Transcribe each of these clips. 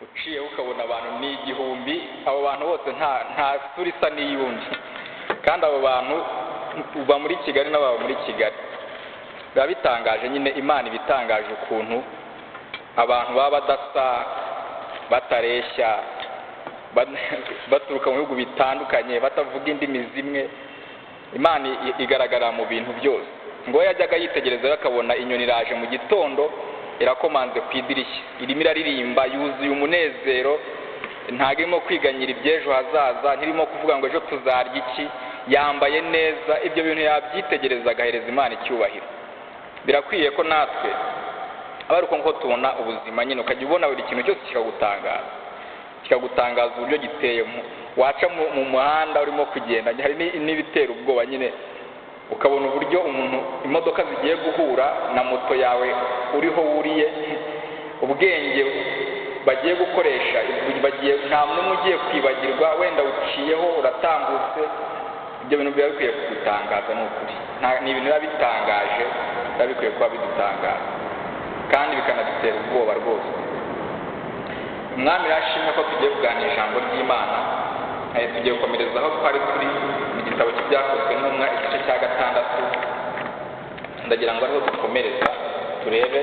Uciyeho ukabona abantu ni 1000. Abo bantu bose nta sura isa n'iy'undi, kandi abo bantu uba muri Kigali n'ababa muri Kigali. Biba bitangaje nyine. Imana iba itangaje ukuntu abantu baba badasa, batareshya, baturuka mu bihugu bitandukanye, batavuga indimi zimwe. Imana igaragara mu bintu byose. Ngo yajyaga yitegereza, akabona inyoni iraje mu gitondo, irakomanze ku idirishya, irimo iraririmba, yuzuye umunezero, ntabwo irimo kwiganyira iby'ejo hazaza, ntirimo kuvuga ngo ejo tuzarya iki, yambaye neza. Ibyo bintu yabyitegereza agahereza Imana icyubahiro. Birakwiye ko natwe aba ari uko nguko tubona ubuzima nyine, ukajya ubona buri kintu cyose kikagutangaza, kikagutangaza uburyo giteyemo. Waca mu muhanda urimo kugenda, hari n'ibitera ubwoba nyine, ukabona uburyo umuntu, imodoka zigiye guhura na moto yawe uriho wuriye, ubwenge bagiye gukoresha, bagiye, nta n'umwe ugiye kwibagirwa, wenda uciyeho uratambutse. Ibyo bintu biba bikwiye kugutangaza, ni ukuri. Ni ibintu biba bitangaje, biba bikwiye kuba bidutangaza kandi bikanadutera ubwoba rwose. Umwami yashimwe ko tugiye kuganira ijambo ry'Imana. Tugiye gukomereza aho twari turi mu gitabo cy'Ibyakozwe n'Intumwa, igice cya 6. Ndagira ngo ariho dukomereza, turebe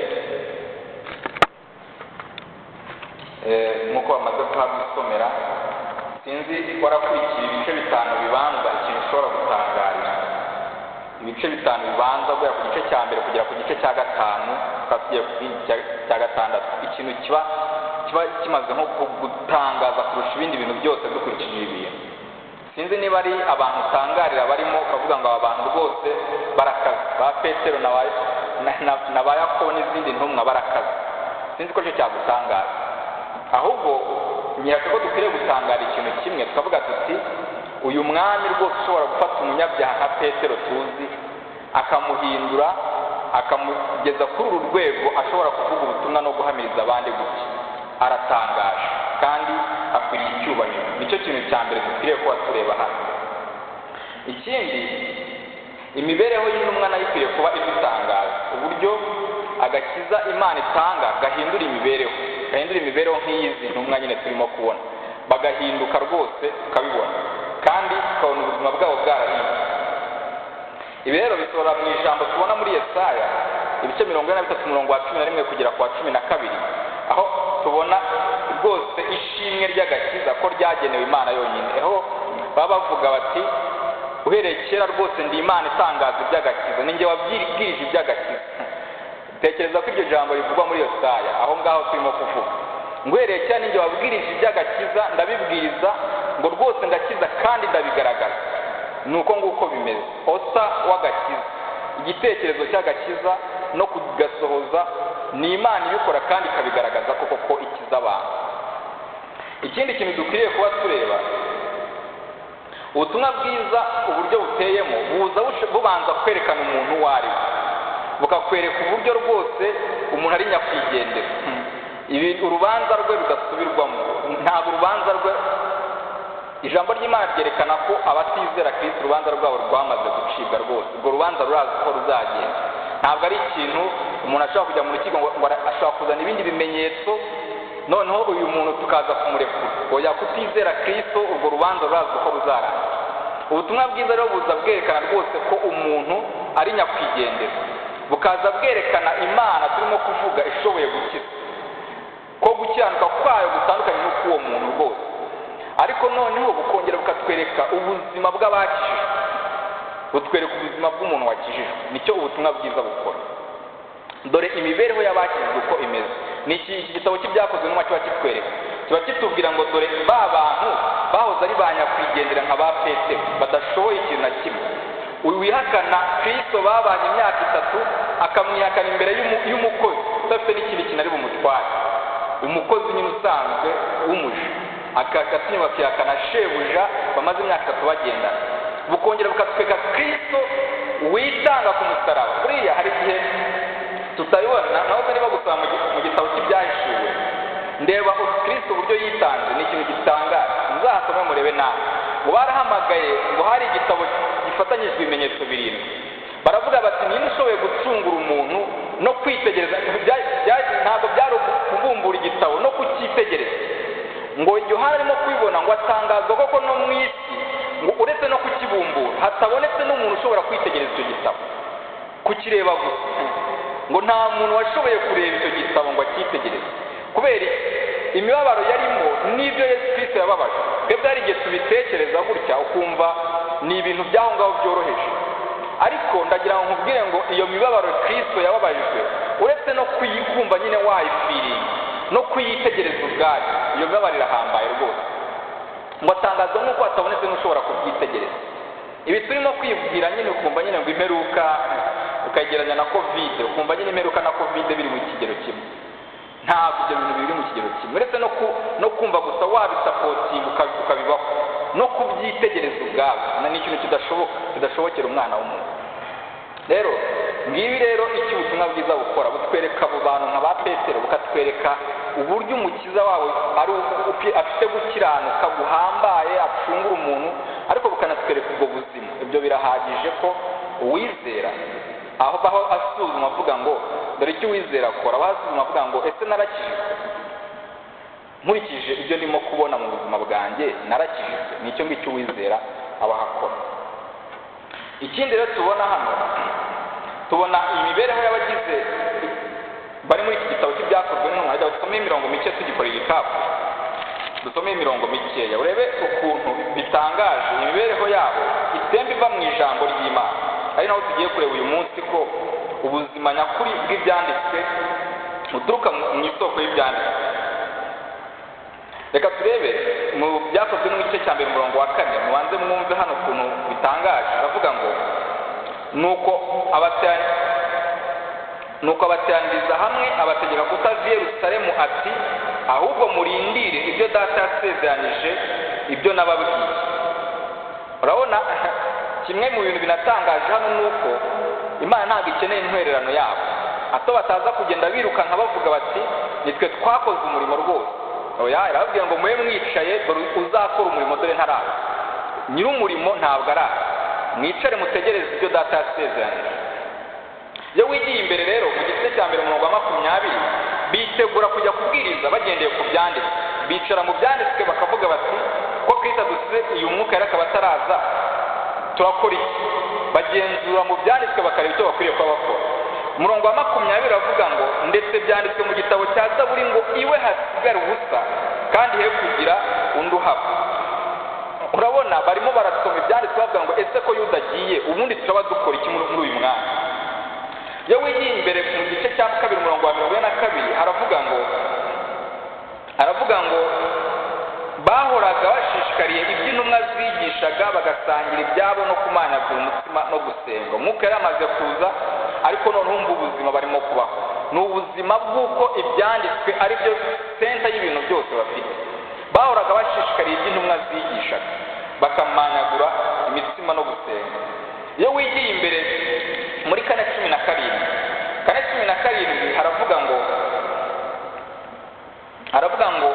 nk'uko bamaze kuhabisomera. Sinzi warakurikiye ibice 5 bibanza, ikintu ushobora gutangarira ibice 5 bibanza, guhera ku gice cya 1 kugera ku gice cya 5, tukaba tugiye ku cya 6. Ikintu kiba kimaze nko gutangaza kurusha ibindi bintu byose dukurikije ibi bintu, sinzi niba ari abantu utangarira barimo, ukavuga ngo aba bantu rwose barakaze, ba Petero na ba Yakobo n'izindi ntumwa barakaze. Sinzi ko icyo cyagutangaza. Ahubwo nkeka ko dukwiriye gutangara ikintu kimwe, tukavuga tuti: uyu mwami rwose ushobora gufata umunyabyaha nka Petero tuzi, akamuhindura, akamugeza kuri uru rwego ashobora kuvuga ubutumwa no guhamiriza abandi gutya, aratangaje kandi akwiriye icyubahiro. Nicyo kintu cya mbere dukwiriye kuba tureba hano. Ikindi, imibereho y'intumwa nayo ikwiriye kuba idutangaza, uburyo agakiza Imana itanga gahindura imibereho, gahindura imibereho nk'iyizi ntumwa nyine turimo kubona, bagahinduka rwose ukabibona, kandi ukabona ubuzima bwabo bwarahindutse. Ibi rero bisohora mu ijambo tubona muri Yesaya ibice 43, umurongo wa 11 kugera ku wa 12, aho tubona rwose ishimwe ry'agakiza ko ryagenewe Imana yonyine, aho baba bavuga bati: uhereye kera rwose ndi Imana itangaza iby'agakiza, ni njye wabwirije iby'agakiza. Tekereza ko iryo jambo rivugwa muri Yesaya aho ngaho turimo kuvuga ngo uhereye kera ni njye wabwirije iby'agakiza, ndabibwiriza, ngo rwose ndakiza kandi ndabigaragaza. Ni uko nguko bimeze. Osa w'agakiza, igitekerezo cy'agakiza no kugasohoza ni Imana ibikora kandi ikabigaragaza koko ko ikiza abantu. Ikindi kintu dukwiriye kuba tureba, ubutumwa bwiza uburyo buteyemo, buza bubanza kwerekana umuntu uwo ari we, bukakwereka uburyo rwose umuntu ari nyakwigendera, ibi urubanza rwe rudasubirwamo. Ntabwo urubanza rwe, ijambo ry'Imana ryerekana ko abatizera Kristo urubanza rwabo rwamaze gucibwa rwose. Urwo rubanza rurazi uko ruzagenda. Ntabwo ari ikintu umuntu ashobora kujya mu rukiko ngo ashobora kuzana ibindi bimenyetso, noneho uyu muntu tukaza kumurekura. Oya, kutizera Kristo urwo rubanza rurazi uko ruzarangira. Ubutumwa bwiza rero buza bwerekana rwose ko umuntu ari nyakwigendera, bukaza bwerekana Imana turimo kuvuga ishoboye gukiza, ko gukiranuka kwayo gutandukanye n'uk'uwo muntu rwose. Ariko noneho bukongera bukatwereka ubuzima bw'abakijijwe, butwereka ubuzima bw'umuntu wakijijwe. Nicyo ubutumwa bwiza bukora. Dore imibereho y'abakijijwe uko imeze. Ni iki gitabo cy'Ibyakozwe n'Intumwa kiba kitwereka, kiba kitubwira ngo dore ba bantu bahoze ari ba nyakwigendera nka ba Petero, badashoboye ikintu na kimwe. Uyu wihakana Kristo babanye imyaka 3, akamwihakana imbere y'umukozi udafite n'ikindi kintu ari bumutware, umukozi nyine usanzwe w'umuja, akagatinya bakihakana shebuja bamaze imyaka 3 bagendana. Bukongera bukatwereka Kristo witanga ku musaraba. Buriya hari igihe tutabibona, naho niba gusoma mu gitabo cy'Ibyahishuwe, ndeba Kristo uburyo yitanze, ni ikintu gitangaje. Muzahasome murebe nawe. Ngo barahamagaye, ngo hari igitabo gifatanyijwe ibimenyetso 7, baravuga bati: ninde ushoboye gucungura umuntu no kwitegereza? Ntabwo byari kubumbura igitabo no kucyitegereza. Ngo Yohana arimo kubibona, ngo atangazwa koko no mu isi, ngo uretse no kukibumbura hatabonetse n'umuntu ushobora kwitegereza icyo gitabo, kukireba gusa. Ngo nta muntu washoboye kureba icyo gitabo ngo akitegereze. Kubera iki? Imibabaro yarimo n'ibyo Yesu Kristo yababaje. Twebwe hari igihe tubitekereza gutya ukumva ni ibintu by'aho ngaho byoroheje, ariko ndagira ngo nkubwire ngo iyo mibabaro Kristo yababajwe, uretse no kuyikumva nyine wayifeelinga, no kuyitegereza ubwayo, iyo mibabaro irahambaye rwose. Ngo atangazwa nk'uko hatabonetse n'ushobora kubyitegereza. Ibi turimo kwibwira nyine, ukumva nyine ngo imperuka, ukagereranya na COVID, ukumva nyine imperuka na COVID biri mu kigero kimwe. Ntabwo ibyo bintu biri mu kigero kimwe. Uretse no kumva gusa wabisupportinga ukabibaho, no kubyitegereza ubwabyo ni ikintu kidashoboka, kidashobokera umwana w'umuntu. Rero ngibi rero icyo ubutumwa bwiza bukora: butwereka abo bantu nka ba Petero, bukatwereka uburyo Umukiza wabo ari afite gukiranuka guhambaye, acungura umuntu, ariko bukanatwereka ubwo buzima. Ibyo birahagije ko uwizera aho baho asuzuma avuga ngo dore icyo uwizera akora, aho asuzuma avuga ngo ese narakijijwe? Nkurikije ibyo ndimo kubona mu buzima bwanjye, narakijijwe? Ni icyo ngicyo uwizera aba ahakora. Ikindi rero tubona hano, tubona imibereho y'abagize bari muri iki gitabo cy'Ibyakozwe n'Intumwa. Dusome imirongo mike, tugikora igikapu, dusome imirongo mikeya, urebe ukuntu bitangaje imibereho yabo itemba iva mu ijambo ry'Imana, ari naho tugiye kureba uyu munsi ko ubuzima nyakuri bw'ibyanditswe buturuka mu isoko y'ibyanditswe. Reka turebe mu Byakozwe n'igice cya mbere, umurongo wa 4. Mubanze mwumve hano ukuntu bitangaje. Aravuga ngo nuko abateraniriza hamwe, abategeka kutava i Yerusalemu, ati: "Ahubwo murindire ibyo Data yasezeranije, ibyo nababwiye." Urabona, kimwe mu bintu binatangaje hano ni uko Imana ntabwo ikeneye intwererano yabo, hato bataza kugenda birukanka bavuga bati: "Nitwe twakoze umurimo rwose." Oya, irababwira ngo mube mwicaye, dore uzakora umurimo dore ntaraza, nyir'umurimo ntabwo araza, mwicare mutegereze ibyo Data yasezeranije. Iyo wigiye imbere rero mu gice cya mbere, umurongo wa 20, bitegura kujya kubwiriza bagendeye ku byanditswe. Bicara mu byanditswe bakavuga bati: "Ko Kristo adusize, uyu Mwuka yari akaba ataraza, turakora iki?" Bagenzura mu byanditswe, bakareba icyo bakwiriye kuba bakora. Umurongo wa 20 uravuga ngo: "Ndetse byanditswe mu gitabo cya Zaburi ngo iwe hasigare ubusa kandi he kugira undi uhaba." Urabona, barimo barasoma ibyanditswe bavuga ngo: "Ese ko Yuda agiye, ubundi turaba dukora iki muri uyu mwanya?" Iyo wigiye imbere mu gice cya kabiri, umurongo wa 42, aravuga ngo bahoraga bashishikariye ibyo intumwa zigishaga, bagasangira ibyabo no kumanyagura umutsima no gusenga. Umwuka yari amaze kuza, ariko noneho umva ubuzima barimo kubaho ni ubuzima bw'uko ibyanditswe ari byo center y'ibintu byose bafite. Bahoraga bashishikariye ibyo intumwa zigishaga, bakamanyagura imitsima no gusenga. Iyo wigiye imbere muri 4:17, 4:17, haravuga ngo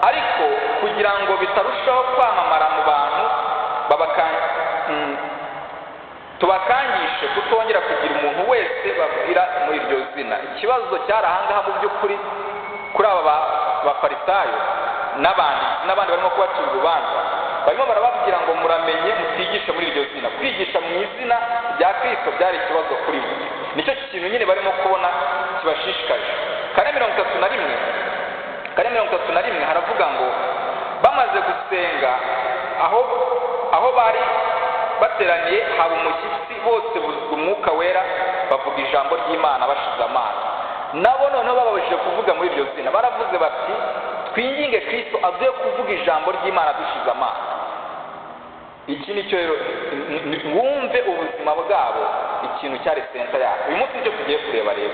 ariko kugira ngo bitarushaho kwamamara mu bantu, tubakangishe kutongera kugira umuntu wese babwira muri iryo zina. Ikibazo cyari ahangaha mu by'ukuri kuri aba Bafarisayo n'abanditsi n'abandi barimo kubacira urubanza, barimo barababwira ngo muramenye mutigishe muri iryo zina. Kwigisha mu izina rya Kristo byari ikibazo kuri bo, nicyo kintu nyine barimo kubona kibashishikaje. 4:31, 4:31 haravuga ngo bamaze gusenga, aho bari bateraniye haba umushyitsi, bose buzuzwa Umwuka Wera, bavuga ijambo ry'Imana bashize amanga. Nabo noneho bababujije kuvuga muri iryo zina, baravuze bati: "Twinginge Kristo aduhe kuvuga ijambo ry'Imana dushize amanga." Iki ni cyo rero, wumve ubuzima bwabo, ikintu cyari center yabo. Uyu munsi nicyo tugiye kureba. Rero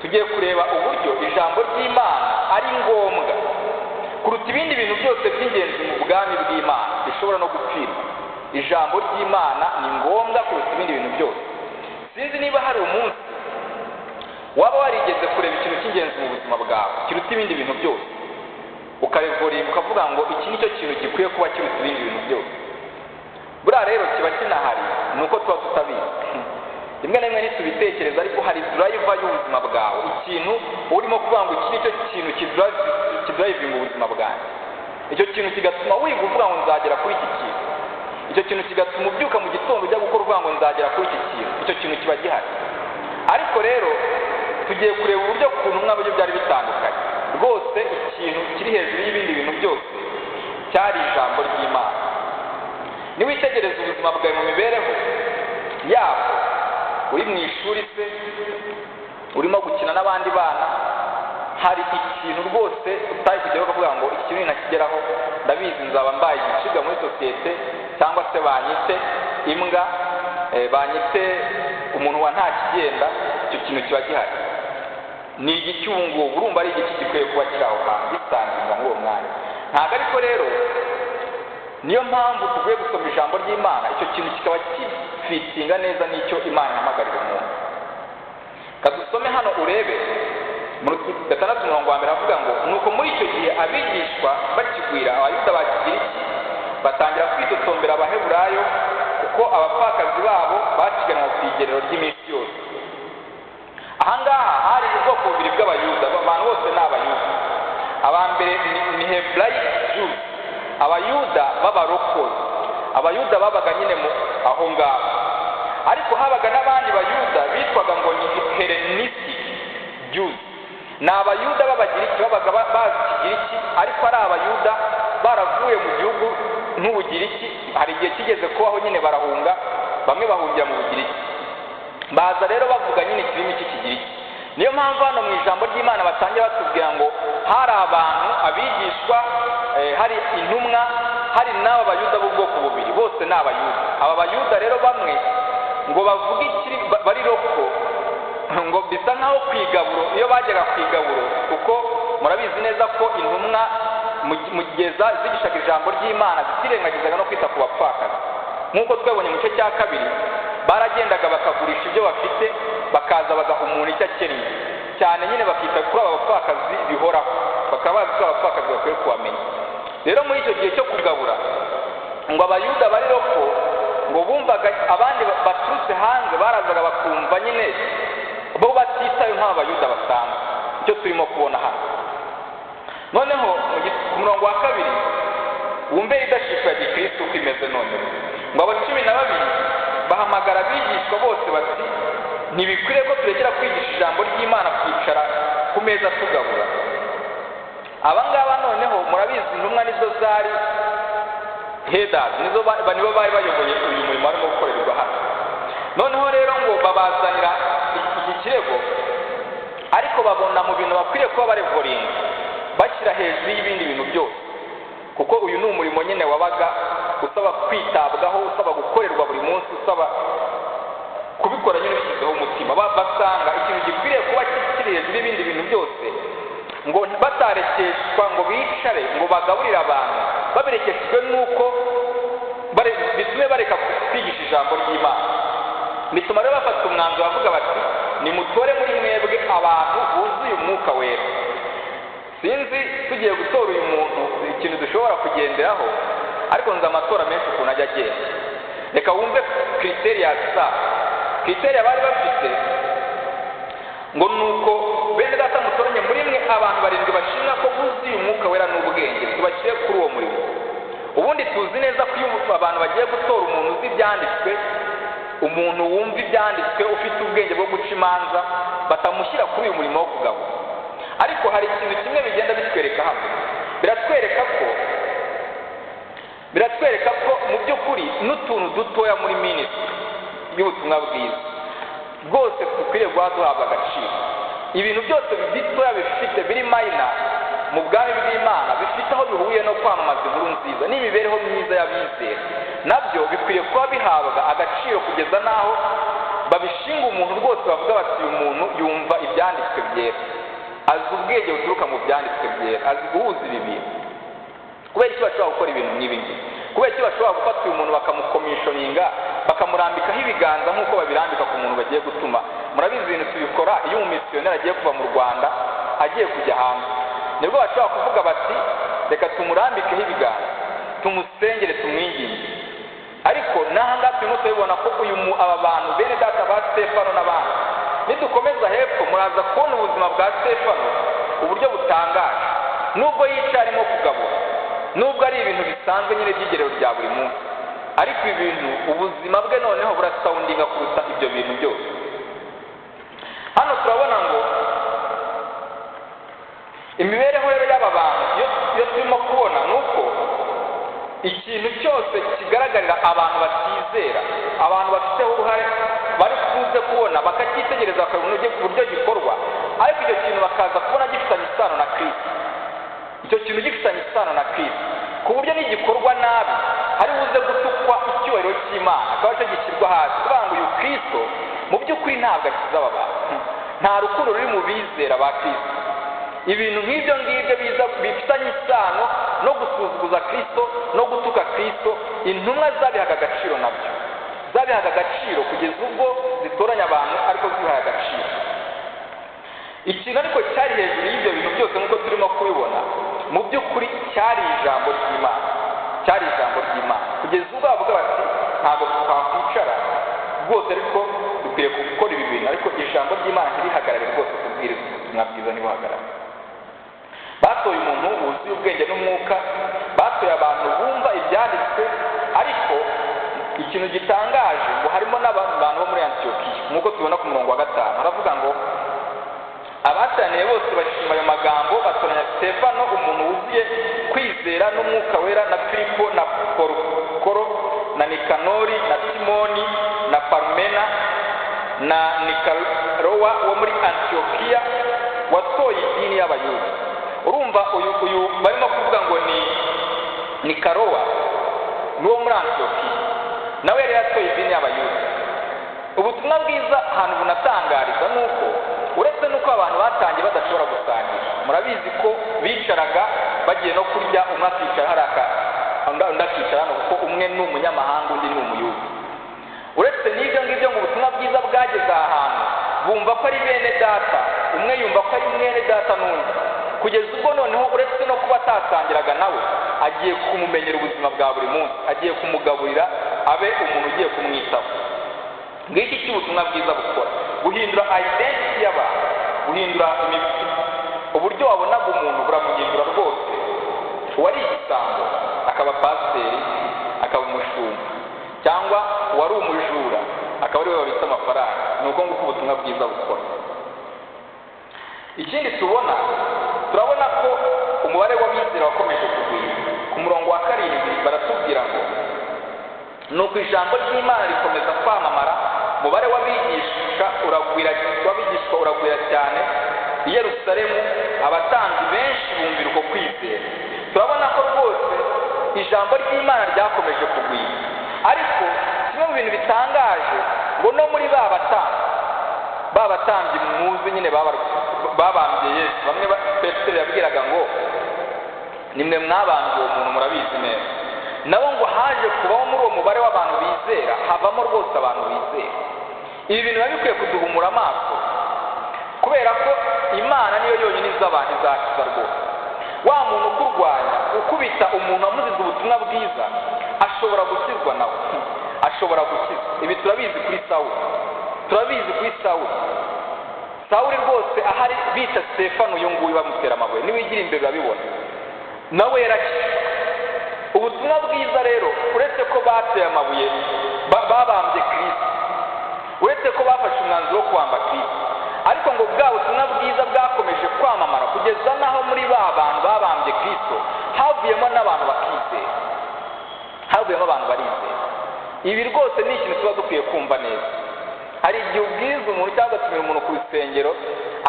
tugiye kureba uburyo ijambo ry'Imana ari ngombwa kuruta ibindi bintu byose by'ingenzi mu bwami bw'Imana bishobora no gupfirwa. Ijambo ry'Imana ni ngombwa kuruta ibindi bintu byose. Sinzi niba hari umunsi waba warigeze kureba ikintu cy'ingenzi mu buzima bwawe kiruta ibindi bintu byose, ukarevoringa ukavuga ngo iki ni cyo kintu gikwiye kuba kiruta ibindi bintu byose. Buriya rero kiba kinahari, ni uko tuba tutabizi, rimwe na rimwe ntitubitekereza, ariko hari driver y'ubuzima bwawe, ikintu urimo kuvuga ngo iki ni cyo kintu kidrivinga ubuzima bwanjye. Icyo kintu kigatuma wiga uvuga ngo nzagera kuri iki kintu. Icyo kintu kigatuma ubyuka mu gitondo ujya gukora uvuga ngo nzagera kuri iki kintu. Icyo kintu kiba gihari. Ariko rero tugiye kureba uburyo ku ntumwa buryo byari bitandukanye. Rwose ikintu kiri hejuru y'ibindi bintu byose cyari ijambo ry'Imana. Niwitegereza ubuzima bwawe mu mibereho yabo, uri mu ishuri se, urimo gukina n'abandi bana, hari ikintu rwose utari kugeraho ukavuga ngo iki kintu ninakigeraho ndabizi nzaba mbaye igicibwa muri sosiyete, cyangwa se banyite imbwa, banyite umuntu wa nta kigenda. Icyo kintu kiba gihari. Ni igiki ubu ngubu? Urumva ari igiki gikwiye kuba kiri aho hantu gisanzwe muri uwo mwanya? Ntabwo. Ariko rero niyo mpamvu tugiye gusoma ijambo ry'Imana, icyo kintu kikaba kifitinga neza n'icyo Imana ihamagarira umuntu. Kadusome hano urebe muri 6 umurongo wa mbere, avuga ngo nuko muri icyo gihe abigishwa bakigwira, Abayuda ba Kigiriki batangira kwitotombera Abaheburayo, kuko abapfakazi babo bakiganwa ku igerero ry'iminsi yose. Ahangaha hari ubwoko bubiri bw'Abayuda, abantu bose ni Abayuda. Aba mbere ni Hebraic Jews, Abayuda b'abarokozi, Abayuda babaga nyine mu aho ngaho. Ariko habaga n'abandi Bayuda bitwaga ngo ni Hellenistic Jews. Ni Abayuda b'Abagiriki, babaga bazi Ikigiriki, ariko ari Abayuda baravuye mu gihugu nk'Ubugiriki. Hari igihe kigeze kubaho nyine barahunga, bamwe bahungira mu Bugiriki, baza rero bavuga nyine ikirimi cy'Ikigiriki. Niyo mpamvu hano mu ijambo ry'Imana batangira batubwira ngo hari abantu abigishwa, hari intumwa, hari n'aba Bayuda b'ubwoko bubiri, bose ni Abayuda. Aba Bayuda rero bamwe ngo bavuge ikiri bari local, ngo bisa nkaho ku igaburo, iyo bajyaga ku igaburo, kuko murabizi neza ko intumwa mu gihe zigishaga ijambo ry'Imana zitirengagizaga no kwita ku bapfakazi, nk'uko twabonye mu gice cya 2, baragendaga bakagurisha ibyo bafite, bakaza bagaha umuntu icyo akennye cyane nyine, bakita kuri aba bapfakazi bihoraho, bakaba bazi ko abapfakazi bakwiye kubamenya. Rero muri icyo gihe cyo kugabura, ngo Abayuda bari local ngo bumvaga abandi baturutse hanze barazaga bakumva nyine bo batitaye nk'aba Bayuda basanzwe. Icyo turimo kubona hano noneho ku murongo wa 2, wumve leadership ya gikristo uko imeze. Noneho ngo abo 12 bahamagara abigishwa bose bati: "Ntibikwiriye ko turekera kwigisha ijambo ry'Imana kwicara ku meza tugabura." Aba ngaba noneho murabizi, intumwa nizo zari headers, nizo nibo bari bayoboye uyu murimo warimo gukorerwa hano. Noneho rero ngo babazanira iki kirego, ariko babona mu bintu bakwiriye kuba barevoringa, bashyira hejuru y'ibindi bintu byose, kuko uyu ni umurimo nyine wabaga usaba kwitabwaho, usaba gukorerwa buri munsi, usaba kubikora nyine ubishyizeho umutima. Basanga ikintu gikwiriye kuba kiri hejuru y'ibindi bintu byose, ngo batarekeshwa ngo bicare ngo bagaburire abantu, babirekeshejwe n'uko bitume bareka kwigisha ijambo ry'Imana. Bituma rero bafata umwanzuro, bavuga bati: "Nimutore muri mwebwe abantu buzuye Umwuka Wera." Sinzi tugiye gutora uyu muntu ikintu dushobora kugenderaho, ariko nzi amatora menshi ukuntu ajya agenda. Reka wumve criteria zabo, criteria bari bafite, ngo nuko bene data, mutoranye muri mwe abantu 7 bashimwa ko buzuye Umwuka Wera n'ubwenge, tubashyire kuri uwo murimo. Ubundi tuzi neza ko iyo abantu bagiye gutora umuntu uzi ibyanditswe, umuntu wumva ibyanditswe, ufite ubwenge bwo guca imanza, batamushyira kuri uyu murimo wo kugabura. Ariko hari ikintu kimwe bigenda bitwereka hano. Biratwereka ko mu by'ukuri n'utuntu dutoya muri ministry y'ubutumwa bwiza rwose dukwiriye guha duhabwa agaciro. Ibintu byose bitoya bifite biri minor mu bwami bw'Imana, bifite aho bihuriye no kwamamaza inkuru nziza n'imibereho myiza y'abizera, nabyo bikwiriye kuba bihabwa agaciro, kugeza n'aho babishinga umuntu rwose bavuga bati: "Uyu muntu yumva ibyanditswe byera, azi ubwenge buturuka mu byanditswe byera, azi guhuza ibi bintu." Kubera iki bashobora gukora ibintu nk'ibi ngibi? Kubera iki bashobora gufata uyu muntu bakamukomishoninga, bakamurambikaho ibiganza nk'uko babirambika ku muntu bagiye gutuma? Murabizi, ibintu tubikora iyo umumisiyoneri agiye kuva mu Rwanda agiye kujya hanze, nibwo bashobora kuvuga bati: "Reka tumurambikeho ibiganza, tumusengere, tumwinginge." Ariko n'aha ngaha turimo turabibona ko uyu aba bantu bene data ba Stefano n'abandi, nidukomeza hepfo muraza kubona ubuzima bwa Stefano uburyo butangaje. Nubwo yicaye arimo kugabura, Nubwo ari ibintu bisanzwe nyine by'igerero rya buri munsi, ariko ibintu ubuzima bwe noneho burasoundinga kuruta ibyo bintu byose. Hano turabona ngo imibereho rero y'aba bantu iyo turimo kubona ni uko ikintu cyose kigaragarira abantu batizera, abantu bafiteho uruhare bari kuze kubona bakacyitegereza bakabona uburyo gikorwa, ariko icyo kintu bakaza kubona gifitanye isano na Kristo. Icyo kintu gifitanye isano na Kristo ku buryo n'igikorwa nabi hari buze gutukwa icyubahiro cy'Imana, akaba aricyo gishyirwa hasi, kuvuga ngo uyu Kristo mu by'ukuri ntabwo akiza aba bantu, nta rukundo ruri mu bizera ba Kristo. Ibintu nk'ibyo ngibyo biza bifitanye isano no gusuzuguza Kristo no gutuka Kristo, intumwa zabihaga agaciro, nabyo zabihaga agaciro kugeza ubwo zitoranya abantu ariko zibihaye agaciro. Ikintu ariko cyari hejuru y'ibyo bintu byose nk'uko turimo kubibona, mu by'ukuri cyari ijambo ry'Imana, cyari ijambo ry'Imana, kugeza ubwo bavuga bati ntabwo twakwicara rwose, ariko dukwiye gukora ibi bintu, ariko ijambo ry'Imana ntirihagarare rwose, kubwiriza ubutumwa bwiza ntibuhagarare. Batoye umuntu wuzuye ubwenge n'umwuka, batoye abantu bumva ibyanditswe, ariko ikintu gitangaje ngo harimo n'abantu bo muri Antiyokiya, nk'uko tubona ku murongo wa 5 haravuga ngo abateraniye bose bashima ayo magambo, batoranya Stefano umuntu wuzuye kwizera n'umwuka wera, na Filipo na Porokoro na Nikanori na Timoni na Parumena na Nikarowa wo muri Antiyokiya watoye idini y'Abayuda. Urumva uyu barimo kuvuga ngo ni Nikarowa ni wo muri Antiyokiya, nawe yari yatoye idini y'Abayuda. Ubutumwa bwiza ahantu bunatangariza ni uko uretse n'uko abantu batangiye badashobora gusangira, murabizi ko bicaraga bagiye no kurya, umwe akicara haraka undi akicara hano, kuko umwe ni umunyamahanga undi ni umuyuda. Uretse n'ibyo ngibyo ngo ubutumwa bwiza bwageze aha hantu bumva ko ari bene data, umwe yumva ko ari mwene data n'undi, kugeza ubwo noneho uretse no kuba atasangiraga nawe agiye kumumenyera ubuzima bwa buri munsi, agiye kumugaburira, abe umuntu ugiye kumwitaho. Ngiki cy'ubutumwa bwiza bukora, guhindura identity y'abantu, guhindura uburyo wabonaga umuntu buramuhindura rwose. Uwari igisambo akaba pasiteri, akaba umushumba, cyangwa uwari umujura akaba ariwe babitse amafaranga. Ni uko nguko ubutumwa bwiza bukora. Ikindi tubona, turabona ko umubare w'abizera wakomeje kugwira. Ku murongo wa 7 baratubwira ngo nuko ijambo ry'Imana rikomeza kwamamara, umubare w'abigishwa uragwira cyane i Yerusalemu, abatambyi benshi bumvira uko kwizera. Turabona ko rwose ijambo ry'Imana ryakomeje kugwira, ariko kimwe mu bintu bitangaje ngo no muri ba batambyi muzi nyine babambye Yesu, bamwe Petero yabwiraga ngo nimwe mwabambye uwo muntu murabizi neza, nabo ngo haje kubaho muri uwo mubare w'abantu bizera havamo rwose abantu bizera. Ibi bintu biba bikwiye kuduhumura amaso, kubera ko Imana niyo yonyine izi abantu izakiza rwose. Wa muntu ukurwanya, ukubita umuntu amuziza ubutumwa bwiza, ashobora gukizwa nawe, ashobora gukizwa. Ibi turabizi kuri Sawuli, turabizi kuri Sawuli. Sawuli rwose ahari bica Stefano uyu nguyu bamutera amabuye, niwigira imbere urabibona, nawe yarakijwe. Ubutumwa bwiza rero uretse ko bateye amabuye babambye Kristo, uretse ko bafashe umwanzuro wo kubamba Kristo, ariko ngo bwa butumwa bwiza bwakomeje kwamamara kugeza naho muri ba bantu babambye Kristo havuyemo n'abantu bakizera, havuyemo abantu barizera. Ibi rwose ni ikintu tuba dukwiye kumva neza. Hari igihe ubwiza umuntu cyangwa ugatumira umuntu ku rusengero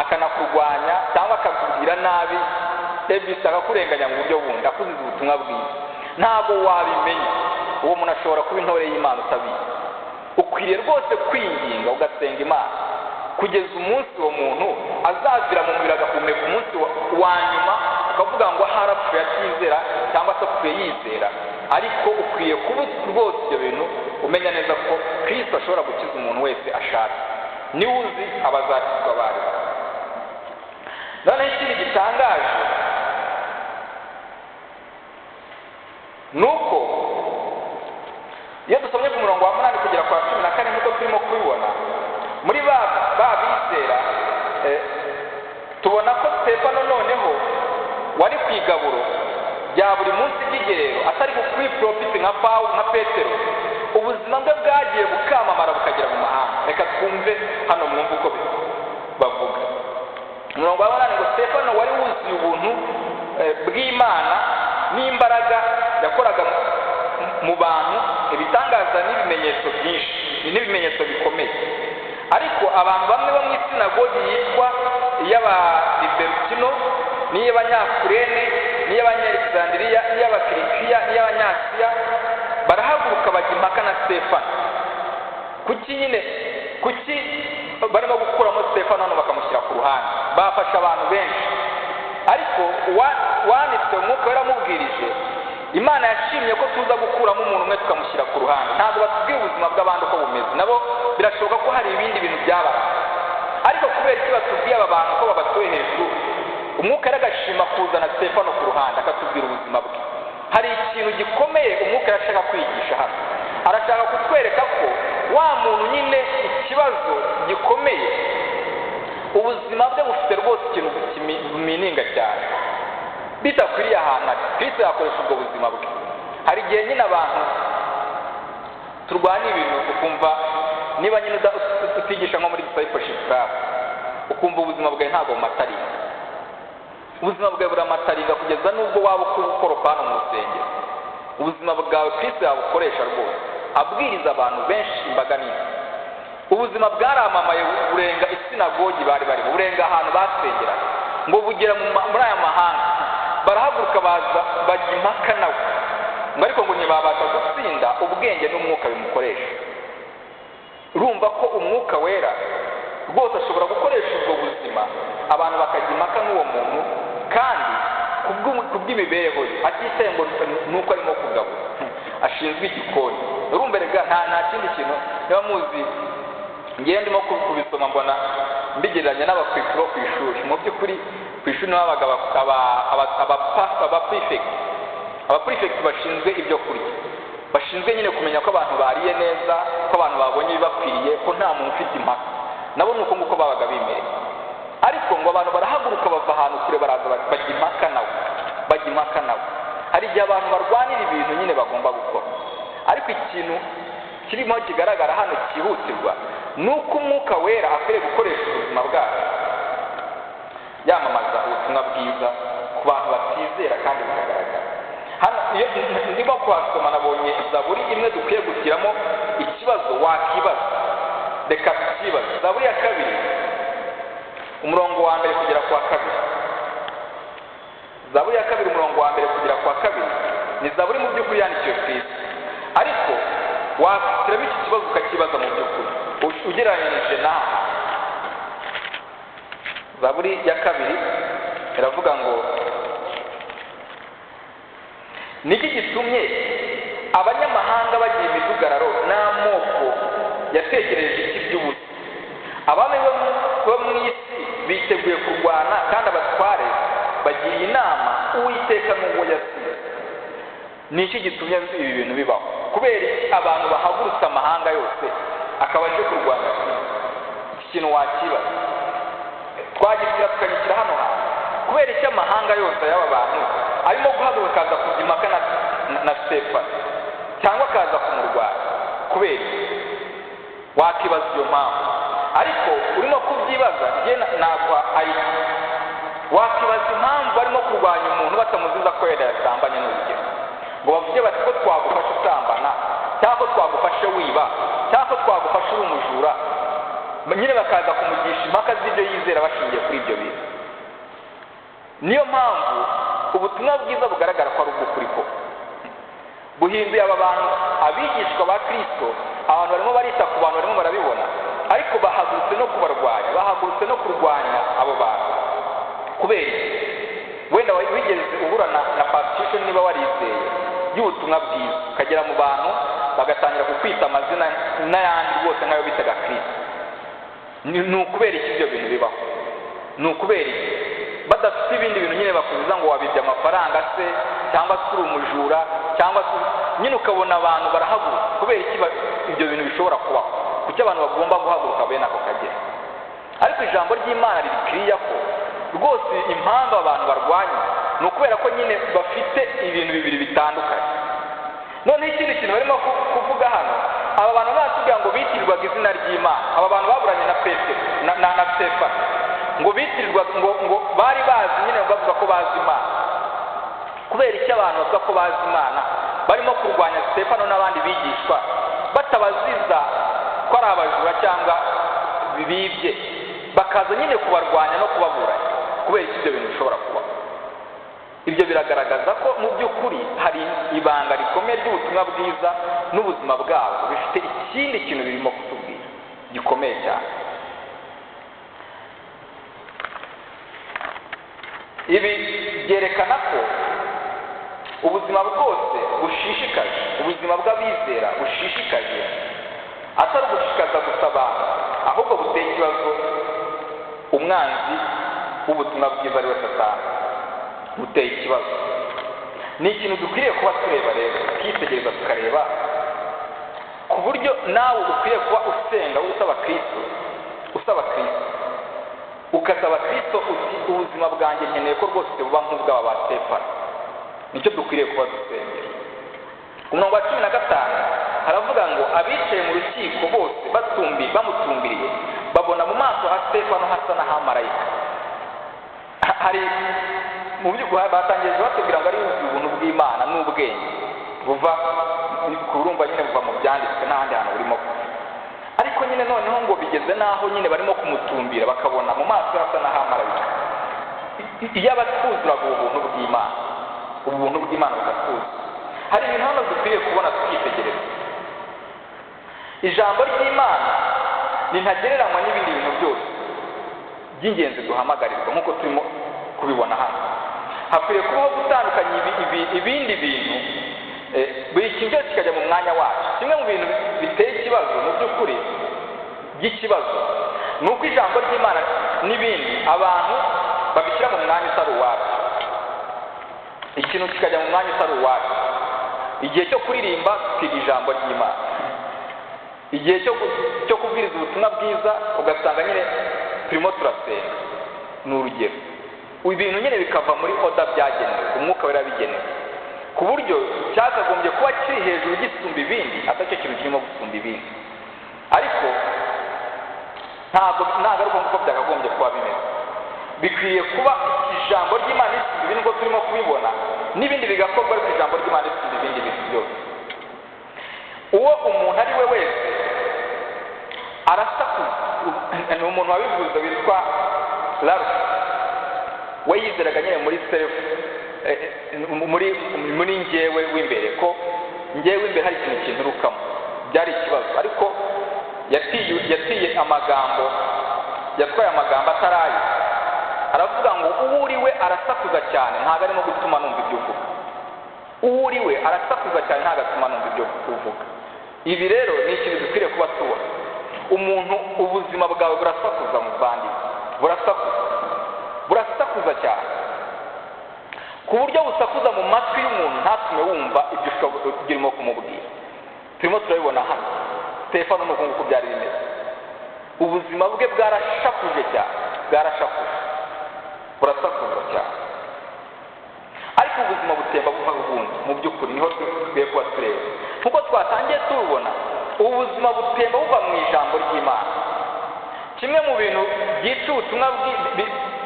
akanakurwanya cyangwa akakubwira nabi, ebisa akakurenganya mu buryo bundi, akuziza ubutumwa bwiza, ntabwo wabimenya. Uwo muntu ashobora kuba intore y'Imana utabizi. Ukwiriye rwose kwinginga ugasenga Imana kugeza umunsi uwo muntu azazira mu mubiri agahumeka umunsi wa nyuma, ukavuga ngo harapfuye atizera cyangwa se apfuye yizera. Ariko ukwiye kuba rwose ibyo bintu umenya neza ko Kristo ashobora gukiza umuntu wese ashatse, niwe uzi abazakizwa bari. Noneho ikindi gitangaje nuko iyo dusomye ku murongo wa 8 kugera kwa 14 nk'uko turimo kubibona, muri ba bizera tubona ko Stefano noneho wari ku igaburo bya buri munsi by'igerero, atari kuri profit nka Pawulo nka Petero, ubuzima bwe bwagiye bukamamara bukagera mu mahanga. Reka twumve hano, mwumve uko bavuga. Umurongo wa 8 ngo Stefano wari wuzuye ubuntu bw'Imana n'imbaraga, yakoraga mu bantu ibitangaza n'ibimenyetso byinshi n'ibimenyetso bikomeye. Ariko abantu bamwe bo mu isinagogi yitwa iy'Abaliberutino n'iy'Abanyakurene n'iy'Abanyalexandriya n'iy'Abakirikiya n'iy'Abanyasiya barahaguruka bajya impaka na Stefano. Kuki nyine, kuki barimo gukuramo Stefano hano bakamushyira ku ruhande? Bafashe abantu benshi, ariko wanditse Umwuka yaramubwirije, Imana yashimye ko tuza gukuramo umuntu umwe tukamushyira ku ruhande. Ntabwo batubwiye ubuzima bw'abandi uko bumeze, nabo birashoboka ko hari ibindi bintu byabaye, ariko kubera iki batubwiye aba bantu ko babatuye hejuru? Umwuka yaragashima kuzana Stefano ku ruhande akatubwira ubuzima bwe. Hari ikintu gikomeye Umwuka arashaka kwigisha hano. Arashaka kutwereka ko wa muntu nyine ikibazo gikomeye, ubuzima bwe bufite rwose ikintu kimeaninga cyane bidakwiriye ahantu ari. Kristo yakoresha ubwo buzima bwe. Hari igihe nyine abantu turwana ibintu, ukumva niba nyine utigisha nko muri discipleship club, ukumva ubuzima bwawe ntabwo bumataringa, ubuzima bwawe buramataringa kugeza n'ubwo waba ukoropa hano mu rusengero. Ubuzima bwawe Kristo yabukoresha rwose abwiriza abantu benshi, imbaga nini. Ubuzima bwaramamaye burenga isinagogi bari barimo, burenga ahantu basengeraga, ngo bugera muri aya mahanga. Barahaguruka baza bajya impaka nawe, ngo ariko ngo ntibabasha gutsinda ubwenge n'umwuka bimukoresha. Urumva ko Umwuka Wera rwose ashobora gukoresha ubwo buzima, abantu bakajya impaka n'uwo muntu, kandi kubw'imibereho ye, atitaye ngo nuko arimo kugabura, ashinzwe igikoni. Urumva rega nta kindi kintu. Niba muzi, ngewe ndimo kubisoma mbona mbigereranya n'abakwifuri bo ku ishuri. Mu by'ukuri ku ishuri niho habaga abaprefect bashinzwe ibyo kurya, bashinzwe nyine kumenya ko abantu bariye neza, ko abantu babonye ibibakwiriye, ko nta muntu ufite impaka nabo. Ni uko nguko babaga bimereye. Ariko ngo abantu barahaguruka bava ahantu kure, baraza bajya impaka nawe, bajya impaka nawe. Hari igihe abantu barwanira ibintu nyine bagomba gukora, ariko ikintu kirimo kigaragara hano cyihutirwa ni uko Umwuka Wera akwiriye gukoresha ubuzima bwacu yamamaza ubutumwa bwiza ku bantu batizera, kandi bikagaragara. Hano iyo ndimo kuhasoma nabonye zaburi imwe dukwiye gushyiramo ikibazo wakibaza. Reka tukibaze. Zaburi ya 2, umurongo wa 1 kugera ku wa 2. Zaburi ya 2, umurongo wa 1 kugera ku wa 2, ni zaburi mu by'ukuri yandikiwe Kristo, ariko washyiramo iki kibazo ukakibaza mu by'ukuri ugereranyije n'aha. Zaburi ya 2 iravuga ngo: "Niki gitumye abanyamahanga bagira imidugararo, n'amoko yatekereje iki by'ubusa? Abami bo mu isi biteguye kurwana, kandi abatware bagiriye inama Uwiteka n'uwo yasize." Ni iki gitumye ibi bintu bibaho? Kubera iki abantu bahagurutse, amahanga yose akaba aje kurwanya Kristo? Iki kintu wakibaza, twagishyira tukagishyira hano hantu. Kubera iki amahanga yose y'aba bantu arimo guhaguruka akaza kujya impaka na Stefano cyangwa akaza kumurwanya? Kubera iki? Wakibaza iyo mpamvu, ariko urimo kubyibaza njye naguha idea. Wakibaza impamvu barimo kurwanya umuntu batamuziza ko yenda yasambanye, n'urugero, ngo bavuge bati ko twagufashe usambana, cyangwa ko twagufashe wiba, cyangwa ko twagufashe uri umujura, nyine bakaza kumugisha impaka z'ibyo yizera bashingiye kuri ibyo bintu. Niyo mpamvu ubutumwa bwiza bugaragara ko ari ubw'ukuri koko, buhinduye aba bantu abigishwa ba Kristo. Abantu barimo barita ku bantu, barimo barabibona, ariko bahagurutse no kubarwanya, bahagurutse no kurwanya abo bantu. Kubera iki? Wenda wigeze uhura na persecution, niba warizeye, y'ubutumwa bwiza, ukagera mu bantu bagatangira kukwita amazina n'ayandi rwose nk'ayo bitaga Kristo. Ni ukubera iki ibyo bintu bibaho? Ni ukubera iki badafite ibindi bintu nyine bakubuza ngo wabibye amafaranga se, cyangwa se uri umujura, cyangwa se nyine ukabona abantu barahaguruka? Kubera iki ibyo bintu bishobora kubaho? Kuki abantu bagomba guhaguruka bene ako kagera? Ariko ijambo ry'Imana riri kiriya ko rwose impamvu abantu barwanya Ni ukubera ko nyine bafite ibintu bibiri bitandukanye. Noneho ikindi kintu barimo kuvuga hano, aba bantu batubwira ngo bitirirwaga izina ry'Imana. Aba bantu baburanye na Petero na Stefano, ngo bitirirwa ngo bari bazi nyine, bavuga ko bazi Imana. Kubera icyo abantu bavuga ko bazi Imana barimo kurwanya Stefano n'abandi bigishwa, batabaziza ko ari abajura cyangwa bibye, bakaza nyine kubarwanya no kubaburanya? Kubera iki ibyo bintu bishobora kuba? Ibyo biragaragaza ko mu by'ukuri hari ibanga rikomeye ry'ubutumwa bwiza n'ubuzima bwabo bifite ikindi kintu birimo kutubwira gikomeye cyane. Ibi byerekana ko ubuzima bwose bushishikaje, ubuzima bw'abizera bushishikaje, atari ugushishikaza gusa abantu, ahubwo buteye ikibazo umwanzi w'ubutumwa bwiza ari we Satani. Buteye ikibazo. Ni ikintu dukwiriye kuba tureba rero, tukitegereza, tukareba ku buryo nawe ukwiye kuba usenga usaba Kristo, usaba Kristo, ukasaba Kristo uti ubuzima bwanjye nkeneye ko rwose buba nk'ubw'aba ba Stefano. Nicyo dukwiriye kuba dusengera. Ku murongo wa 15 haravuga ngo abicaye mu rukiko bose bamutumbiriye, babona mu maso ha Stefano hasa n'ahamarayika. Hari mu by'ukuri batangiye batubwira ngo ari ubuntu bw'Imana n'ubwenge buva kurumva nyine buva mu byanditswe n'ahandi hantu burimo kuva. Ariko nyine noneho ngo bigeze n'aho nyine barimo kumutumbira, bakabona mu maso hasa n'ahamarayika. Iyo abatwuzuraga ubuntu bw'Imana, ubuntu bw'Imana bukatwuzuza. Hari ibintu hano dukwiye kubona tukitegereza. Ijambo ry'Imana ni ntagereranywa n'ibindi bintu byose by'ingenzi duhamagarirwa, nk'uko turimo kubibona hano. Hakwiriye kubaho gutandukanya ibindi bintu, buri kintu cyose kikajya mu mwanya wacu. Kimwe mu bintu biteye ikibazo mu by'ukuri by'ikibazo ni uko ijambo ry'Imana n'ibindi abantu babishyira mu mwanya utari uwacu. Ikintu kikajya mu mwanya utari uwacu. Igihe cyo kuririmba tukiga ijambo ry'Imana, igihe cyo kubwiriza ubutumwa bwiza ugasanga nyine turimo turasenga. Ni urugero, ibintu nyine bikava muri oda byagenewe, umwuka wera bigenewe, ku buryo cyakagombye kuba kiri hejuru gisumba ibindi, atacyo kintu kirimo gusumba ibindi. Ariko ntabwo nagaruka nk'uko byakagombye kuba bimeze. Bikwiye kuba ijambo ry'Imana risumba ibindi nk'uko turimo kubibona, n'ibindi bigakorwa, ariko ijambo ry'Imana risumba ibindi bintu byose. Uwo umuntu ari we wese arasakuza. Ni umuntu wabivuze witwa Ralph, we yizeraga nyine muri self, muri njyewe w'imbere, ko njyewe w'imbere hari ikintu kinturukamo. Byari ikibazo, ariko yatiye amagambo, yatwaye amagambo ataraye. Aravuga ngo uwo uri we arasakuza cyane, ntabwo arimo gutuma numva ibyo uvuga. Uwo uri we arasakuza cyane, ntabwo atuma numva ibyo uvuga. Ibi rero ni ikintu dukwiriye kuba tubona. Umuntu ubuzima bwawe burasakuza, muvandimwe, burasakuza, burasakuza cyane, ku buryo busakuza mu matwi y'umuntu ntatume wumva ibyo urimo kumubwira. Turimo turabibona hano Stefano ni uko nguko byari bimeze. Ubuzima bwe bwarashakuje cyane, bwarashakuje, burasakuza cyane. Ariko ubuzima butemba buva ubundi mu by'ukuri niho dukwiye kuba tureba. Nkuko twatangiye tubibona, ubuzima butemba buva mu ijambo ry'Imana. Kimwe mu bintu byica ubutumwa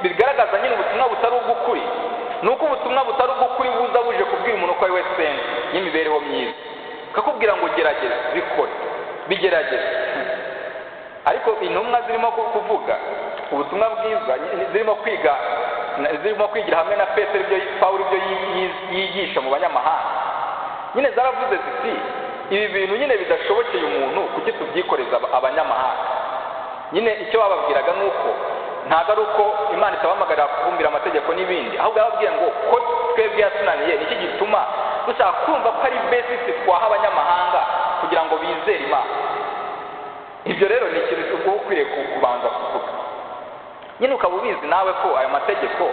bigaragaza nyine ubutumwa butari ubw'ukuri, ni uko ubutumwa butari ubw'ukuri buza buje kubwira umuntu ko ari we senga y'imibereho myiza, kakubwira ngo gerageza bikore, bigerageze. Ariko intumwa zirimo kuvuga ubutumwa bwiza, zirimo kwiga, zirimo kwigira hamwe na Petero ibyo Pawulo ibyo yigisha mu banyamahanga, nyine zaravuze ziti ibi bintu nyine bidashobokeye umuntu, kuki tubyikoreza abanyamahanga? Nyine icyo bababwiraga ni uko ntabwo ari uko Imana itabahamagarira kubumbira amategeko n'ibindi, ahubwo yababwiye ngo ko twebwe yatunaniye, nicyo gituma dushaka kumva ko ari besisi twaha abanyamahanga kugira ngo bizere Imana. Ibyo rero ni ikintu uba ukwiriye kubanza kuvuga. Nyine ukaba ubizi nawe ko ayo mategeko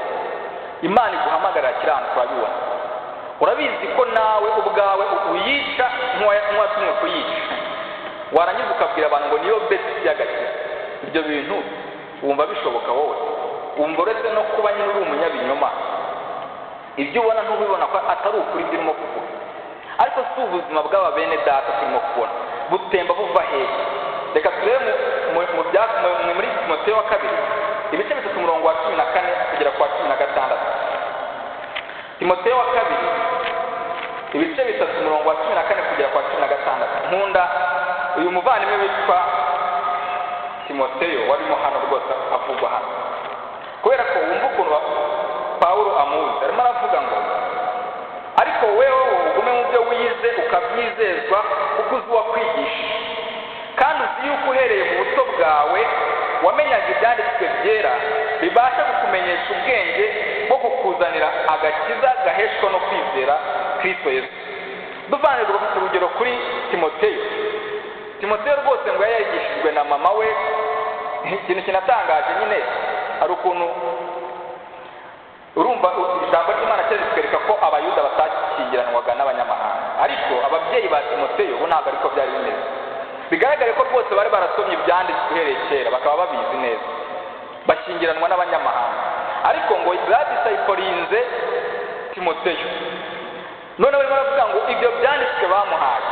Imana iguhamagarira kiranga, turabibona. Urabizi ko nawe ubwawe uyica nk'uwatumwe kuyica, warangiza ukabwira abantu ngo niyo besisi y'agakiza. Ibyo bintu wumva bishoboka wowe? Wumva uretse no kuba nyine uri umunyabinyoma, Ibyo ubona ntubibona ko atari ukuri ibyo urimo kuvuga. Ariko si ubuzima bw'aba bene data turimo kubona butemba buva hehe? Reka turebe muri Timoteyo wa kabiri ibice 3 umurongo wa 14 kugera ku wa 16. Timoteyo wa kabiri ibice 3 umurongo wa 14 kugera ku wa 16. Nkunda uyu muvandimwe witwa Timoteyo warimo hano rwose avugwa hano, kubera ko wumva ukuntu Pawulo amuzi. Arimo aravuga ngo ariko wewe ugume mu byo wize ukabyizezwa, kuko uzi uwakwigishije, kandi uzi yuko uhereye mu buto bwawe wamenyaga ibyanditswe byera bibasha kukumenyesha ubwenge bwo kukuzanira agakiza gaheshwa no kwizera Kristo Yesu. Duvanirwa urugero kuri Timoteyo. Timoteyo rwose ngo yari yarigishijwe na mama we. Ikintu kinatangaje nyine, hari ukuntu urumva ijambo ry'Imana cyari ritwereka ko Abayuda batashyingiranwaga n'abanyamahanga, ariko ababyeyi ba Timoteyo bo ntabwo ariko byari bimeze. Bigaragare ko rwose bari barasomye ibyanditswe uhereye kera, bakaba babizi neza, bashyingiranwa n'abanyamahanga. Ariko ngo badisayiporinze Timoteyo. None barimo baravuga ngo ibyo byanditswe bamuhaye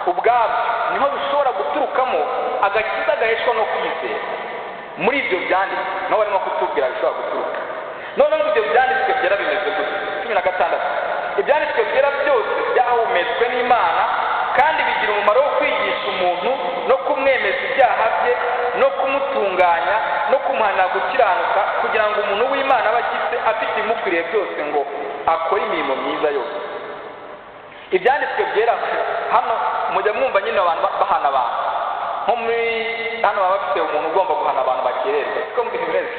ubwabyo niho bishobora guturukamo agakiza gaheshwa no kwizera. Muri ibyo byanditswe niho barimo kutubwira bishobora guturuka. Noneho ibyo byanditswe byera bimeze gute? 16. Ibyanditswe byera byose byahumetswe n'Imana kandi bigira umumaro wo kwigisha umuntu no kumwemeza ibyaha bye no kumutunganya no kumuhanira gukiranuka, kugira ngo umuntu w'Imana abe akitse afite ibimukwiriye byose ngo akore imirimo myiza yose. Ibyanditswe byera hano mujya mwumva nyine abantu bahana abantu, nko muri hano baba bafite umuntu ugomba guhana abantu bakererwa, siko mbimeze.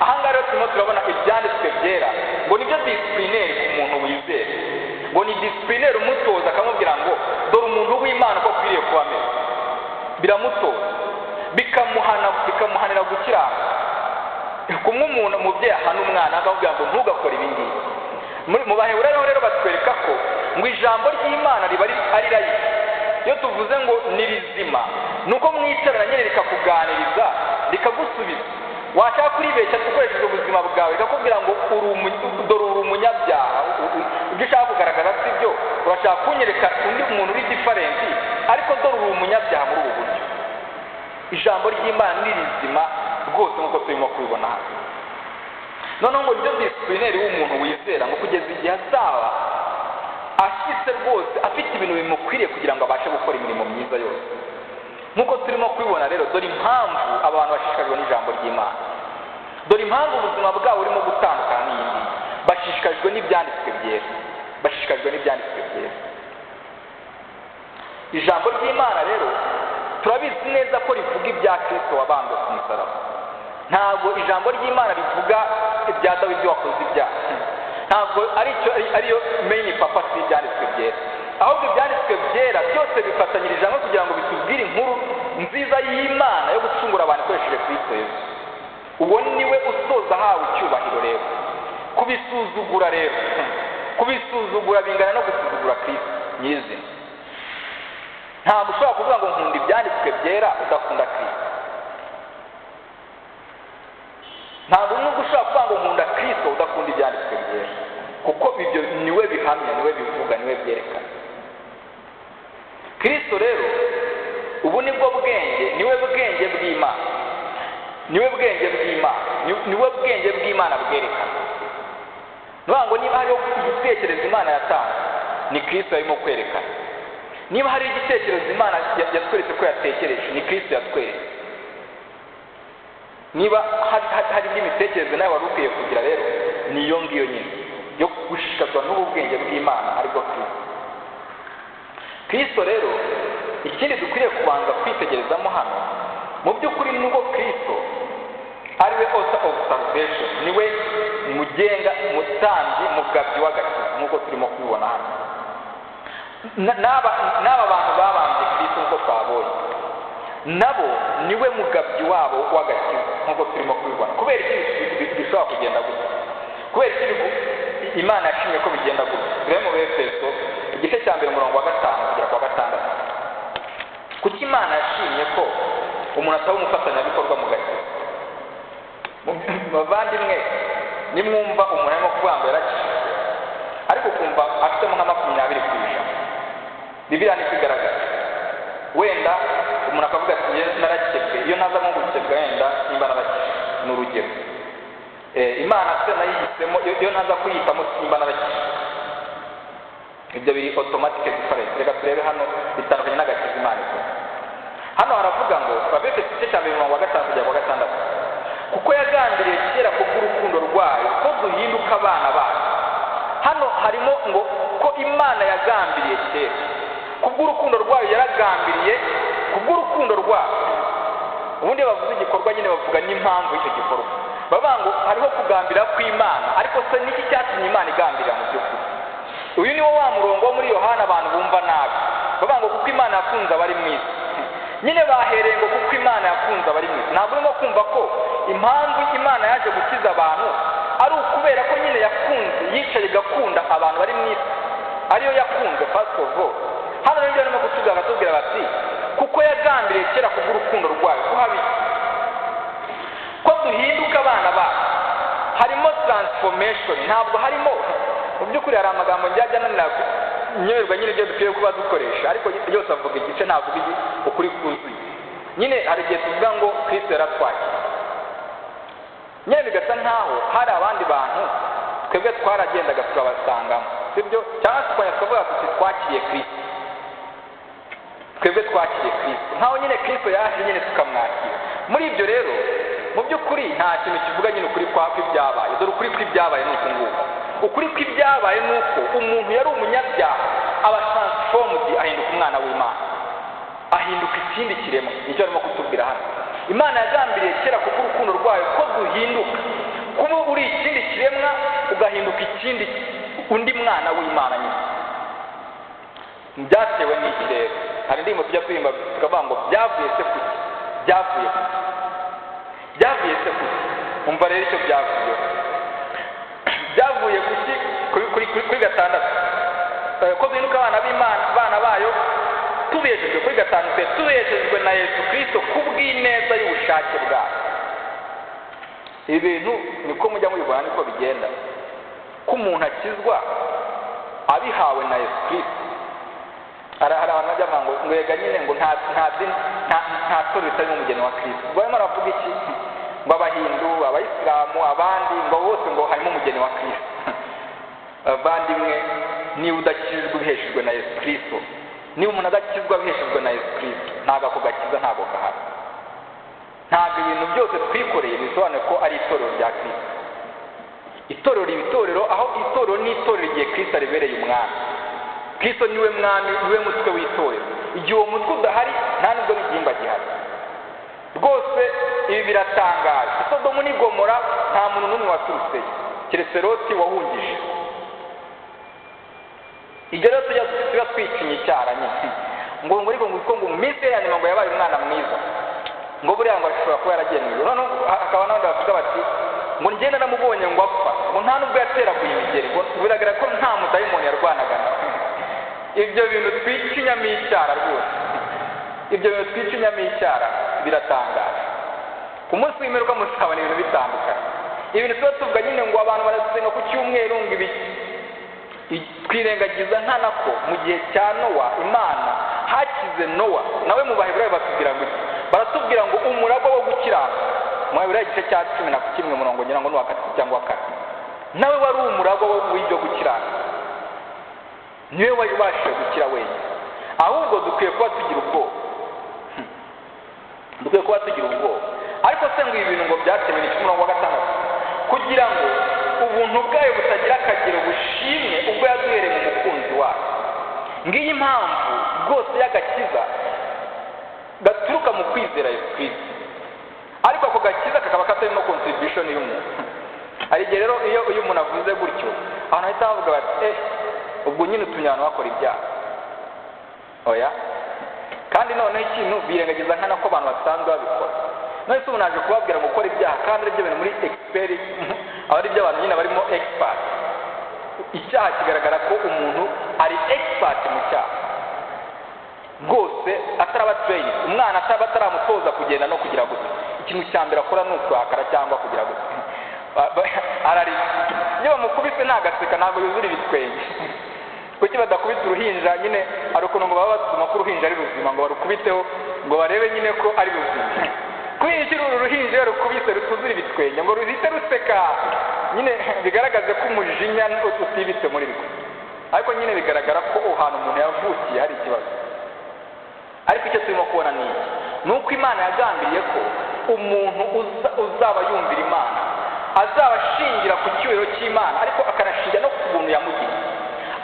Aha ngaha rero turimo turabona ibyanditswe byera ngo nibyo disiplineri ku muntu wizera, ngo ni disiplineri umutoza akamubwira ngo dore umuntu w'Imana uko akwiriye kuba ameze. Biramutoza, bikamuhanira gukiranuka. Kumwe umuntu umubyeyi ahana umwana akamubwira ngo ntugakore ibi ngibi. Mu Baheburayo rero batwereka ko ngo ijambo ry'Imana riba ari live. Iyo tuvuze ngo ni rizima, ni uko mwicarana nyine rikakuganiriza, rikagusubiza. Washaka kuribeshya ukoresheje ubuzima bwawe, rikakubwira ngo dore uri umunyabyaha, ibyo ushaka kugaragaza si byo, urashaka kunyereka undi muntu uri different, ariko dore uri umunyabyaha muri ubu buryo. Ijambo ry'Imana ni rizima rwose nk'uko turimo kubibona hano. Noneho ngo nibyo disiplineri w'umuntu wizera, ngo kugeza igihe azaba ashyitse rwose afite ibintu bimukwiriye kugira ngo abashe gukora imirimo myiza yose. Nk'uko turimo kubibona rero, dore impamvu abantu bashishikajwe n'ijambo ry'Imana, dore impamvu ubuzima bwabo burimo gutandukana n'iyindi. Bashishikajwe n'ibyanditswe byera, bashishikajwe n'ibyanditswe byera. Ijambo ry'Imana rero turabizi neza ko rivuga ibya Kristo wabambwe ku musaraba. Ntabwo ijambo ry'Imana rivuga ibya Dawidi wakoze ibyaha, ntabwo ariyo main purpose y'ibyanditswe byera. Ahubwo ibyanditswe byera byose bifatanyirije hamwe kugira ngo bitubwire inkuru nziza y'Imana yo gucungura abantu ikoresheje Kristo Yesu. Uwo niwe usoza ahawe icyubahiro. Rero kubisuzugura, rero kubisuzugura bingana no gusuzugura Kristo nyirizina. Ntabwo ushobora kuvuga ngo nkunda ibyanditswe byera udakunda Kristo. Ntabwo nubwo ushobora kuvuga ngo nkunda Kristo udakunda ibyanditswe byera, kuko ibyo niwe bihamya, niwe bivuga, niwe byerekana. Kristo rero ubu nibwo bwenge, niwe bwenge bw'Imana, niwe bwenge bw'Imana, niwe bwenge bw'Imana bwerekana. Nuvuga ngo niba hariho igitekerezo Imana yatanze, ni Kristo yarimo kwerekana. Niba hari igitekerezo Imana yatweretse ko yatekereje, ni Kristo yatweretse. Niba hari indi mitekerereze nawe wari ukwiye kugira rero, ni iyo ngiyo nyine yo gushishikazwa n'ubu bwenge bw'Imana aribwo Kristo. Kristo rero ikindi dukwiriye kubanza kwitegerezamo hano, mu by'ukuri nubwo Kristo ari we author of salvation, niwe mugenga, mutambyi, mugabyi w'agakiza, nk'uko turimo kubibona hano. N'aba bantu babambye Kristo nk'uko twabonye, nabo niwe mugabyi wabo w'agakiza nk'uko turimo kubibona. Kubera iki bishobora kugenda gutya? Kubera iki Imana yashimye ko bigenda gutya? Turebe mu Efeso igice cya 1 umurongo wa 5 kugera ku wa 6. Kuki Imana yashimye ko umuntu ataba umufatanyabikorwa mu gakiza? Bavandimwe, nimwumva umuntu arimo kuvuga ngo yarakijijwe, Bibiliya niko igaragaza. Wenda umuntu akavuga ati narakebwe, iyo ntaza nko gukebwa wenda nimba narakebwe, ni urugero. Imana se nayihisemo, iyo ntaza kuyihitamo simba narakebwe. Ibyo biri automatic difference. Reka turebe hano bitandukanye n'agakiza Imana ikora. Hano haravuga ngo Abefeso igice cya 5 kugera ku 6, kuko yagambiriye kera kubw'urukundo rwayo ko duhinduka abana bayo. Hano harimo ngo ko Imana yagambiriye kera kubw'urukundo rwayo, yaragambiriye kubw'urukundo rwayo. Ubundi bavuze igikorwa nyine bavuga n'impamvu y'icyo gikorwa. Bavuga ngo hariho kugambira kw'Imana, ariko se niki cyatumye Imana igambirira mu by'ukuri? Uyu ni wo wa murongo wo muri Yohana abantu bumva nabi. Bavuga ngo kuko Imana yakunze abari mu isi. Nyine bahereye ngo kuko Imana yakunze abari mu isi. Ntabwo urimo kumva ko impamvu Imana yaje gukiza abantu ari ukubera ko nyine yakunze, yicaye igakunda abantu bari mu isi, ariyo yakunze first of all. Hano rero barimo kutubwira, bakatubwira bati kuko yagambiriye kera kubw'urukundo rwayo ko habi ko duhinduka abana bayo. Harimo transformation, ntabwo harimo mu by'ukuri. Hari amagambo njya ananira nyoberwa nyine ibyo dukwiye kuba dukoresha, ariko yose avuga igice, ntavuga ukuri kuzuye. Nyine hari igihe tuvuga ngo Kristo yaratwakiriye, nyine bigasa nkaho hari abandi bantu twebwe twaragendaga turabasangamo, sibyo? Cyangwa se tukongera tukavuga tuti twakiriye Kristo, twebwe twakiriye Kristo, nkaho nyine Kristo yaje nyine tukamwakira. Muri ibyo rero mu by'ukuri nta kintu kivuga nyine ukuri kw'ibyabaye. Dore ukuri kw'ibyabaye ni uku nguku. Ukuri kw'ibyabaye ni uko umuntu yari umunyabyaha aba transformed, ahinduka umwana w'Imana, ahinduka ikindi kiremwa. Nicyo arimo kutubwira hano. Imana yagambiriye kera kubw'urukundo rwayo ko duhinduka, kuba uri ikindi kiremwa ugahinduka ikindi, undi mwana w'Imana nyine. Byatewe n'iki rero? Hari indirimbo tujya turirimba tukavuga ngo byavuye se kuki, byavuye kuki, byavuye se kuki. Umva rero icyo byavuyeho. Byavuye kuki? Kuri 6, ko duhinduka abana b'Imana, abana bayo, tubeshejwe, kuri 5 pe, tubeshejwe na Yesu Kristo kubw'ineza y'ubushake bwayo. Ibi bintu niko mujya mubibona, niko bigenda, ko umuntu akizwa abihawe na Yesu Kristo. Hari abantu bajya bavuga ngo ngwega nyine ngo nta torero ritarimo umugeni wa Kristo. Ubwo barimo baravuga iki? Ngo abahindu, abayisilamu, abandi ngo bose ngo harimo umugeni wa Kristo. Abavandimwe, niba udakijijwe ubiheshejwe na Yesu Kristo, niba umuntu adakizwa abiheshejwe na Yesu Kristo, ntabwo ako gakiza ntabwo gahari. Ntabwo ibintu byose twikoreye bisobanuye ko ari itorero rya Kristo. Itorero riba itorero aho itorero ni itorero igihe Kristo aribereye umwami. Kristo niwe mwami, niwe mutwe w'itorero. Igihe uwo mutwe udahari, nta nubwo n'igihimba gihari. Rwose ibi biratangaje. Sodomu n'i Gomora nta muntu n'umwe waturutseyo keretse Loti wahungije. Ibyo rero tujya twicinya icyara nyine ngo ariko ngo mu minsi ye ya nyuma ngo yabaye umwana mwiza, ngo buriya ngo ashobora kuba yaragiye mu ijuru. Noneho hakaba n'abandi bavuga bati ngo njye naramubonye ngo apfa, ngo nta nubwo yateraguye imigeri, ngo biragaragara ko nta mudayimoni yarwanaga nawe. Ibyo bintu twicinyamo icyara rwose, ibyo bintu twicinyamo icyara biratangaje. Ku munsi w'imperuka muzabona ibintu bitandukanye. Ibintu tuba tuvuga nyine ngo abantu barasenga ku cyumweru ngo ibiki, twirengagiza nkana ko mu gihe cya Nowa Imana hakize Nowa. Nawe mu Baheburayo batubwira ngo iki? Baratubwira ngo umuragwa wo gukiranuka. Mu Baheburayo igice cya 11 murongo ngira ngo ni uwa 3 cyangwa 4, nawe wari umuragwa w'ibyo gukiranuka, niwe wari ubashije gukira wenyine. Ahubwo dukwiye kuba tugira ubwoba, dukwiye kuba tugira ubwoba. Ariko se ngo ibi bintu ngo byatewe n'iki? Umurongo wa 6, kugira ngo ubuntu bwayo butagira akagero bushimwe ubwo yaduhereye mu mukunzi wayo. Ngiyi impamvu rwose y'agakiza gaturuka mu kwizera Yesu Kristo, ariko ako gakiza kakaba katarimo contribution y'umuntu. Hari igihe rero iyo umuntu avuze gutyo abantu bahita bavuga bati ubwo nyine utumye abantu bakora ibyaha. Oya, kandi noneho ikintu birengagiza nkana ko abantu basanzwe babikora. None se umuntu aje kubabwira gukora ibyaha kandi aribyo bintu muri expert, aba ari byo abantu nyine barimo expert. Icyaha kigaragara ko umuntu ari expert mu cyaha rwose, ataraba trained, umwana ataba ataramutoza kugenda no kugira gute, ikintu cya mbere akora ni ukurakara cyangwa kugira gute, ararira. Iyo bamukubise ntagaseka, ntabwo yuzura ibitwenge. Kuki badakubita uruhinja nyine? Hari ukuntu ngo baba basuzuma ko uruhinja ari ruzima, ngo barukubiteho ngo barebe nyine ko ari ruzima. Kubera iki uru ruhinja rukubise rutuzura ibitwenge ngo ruhite ruseka nyine, bigaragaze ko umujinya utibitse muri rwo. Ariko nyine bigaragara ko ahantu umuntu yavukiye hari ikibazo. Ariko icyo turimo kubona ni iki? Ni uko Imana yagambiriye ko umuntu uzaba yumvira Imana azaba ashingira ku cyubahiro cy'Imana, ariko akanashingira no ku buntu yamugiriye.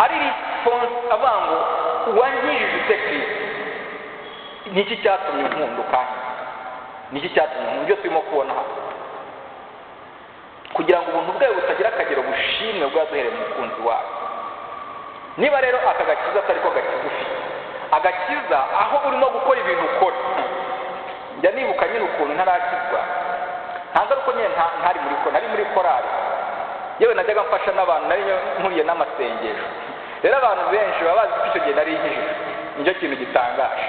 Ari response avuga ngo wankijije ute Kristo, niki cyatumye unkunda ukankiza, niki cyatumye unkunda? Ibyo turimo kubona hano, kugira ngo ubuntu bwawe butagira akagero bushimwe bwaduhereye mu mukunzi wawe. Niba rero aka gakiza atari ko gakiza ufite, agakiza aho urimo gukora ibintu ukora. Njya nibuka nyine ukuntu ntarakizwa, ntabwo ari uko nyine ntari muri ko nari muri korali, yewe najyaga mfasha n'abantu, nari nkuriye n'amasengesho. Rero abantu benshi baba bazi ko icyo gihe nari nkijijwe. Nicyo kintu gitangaje,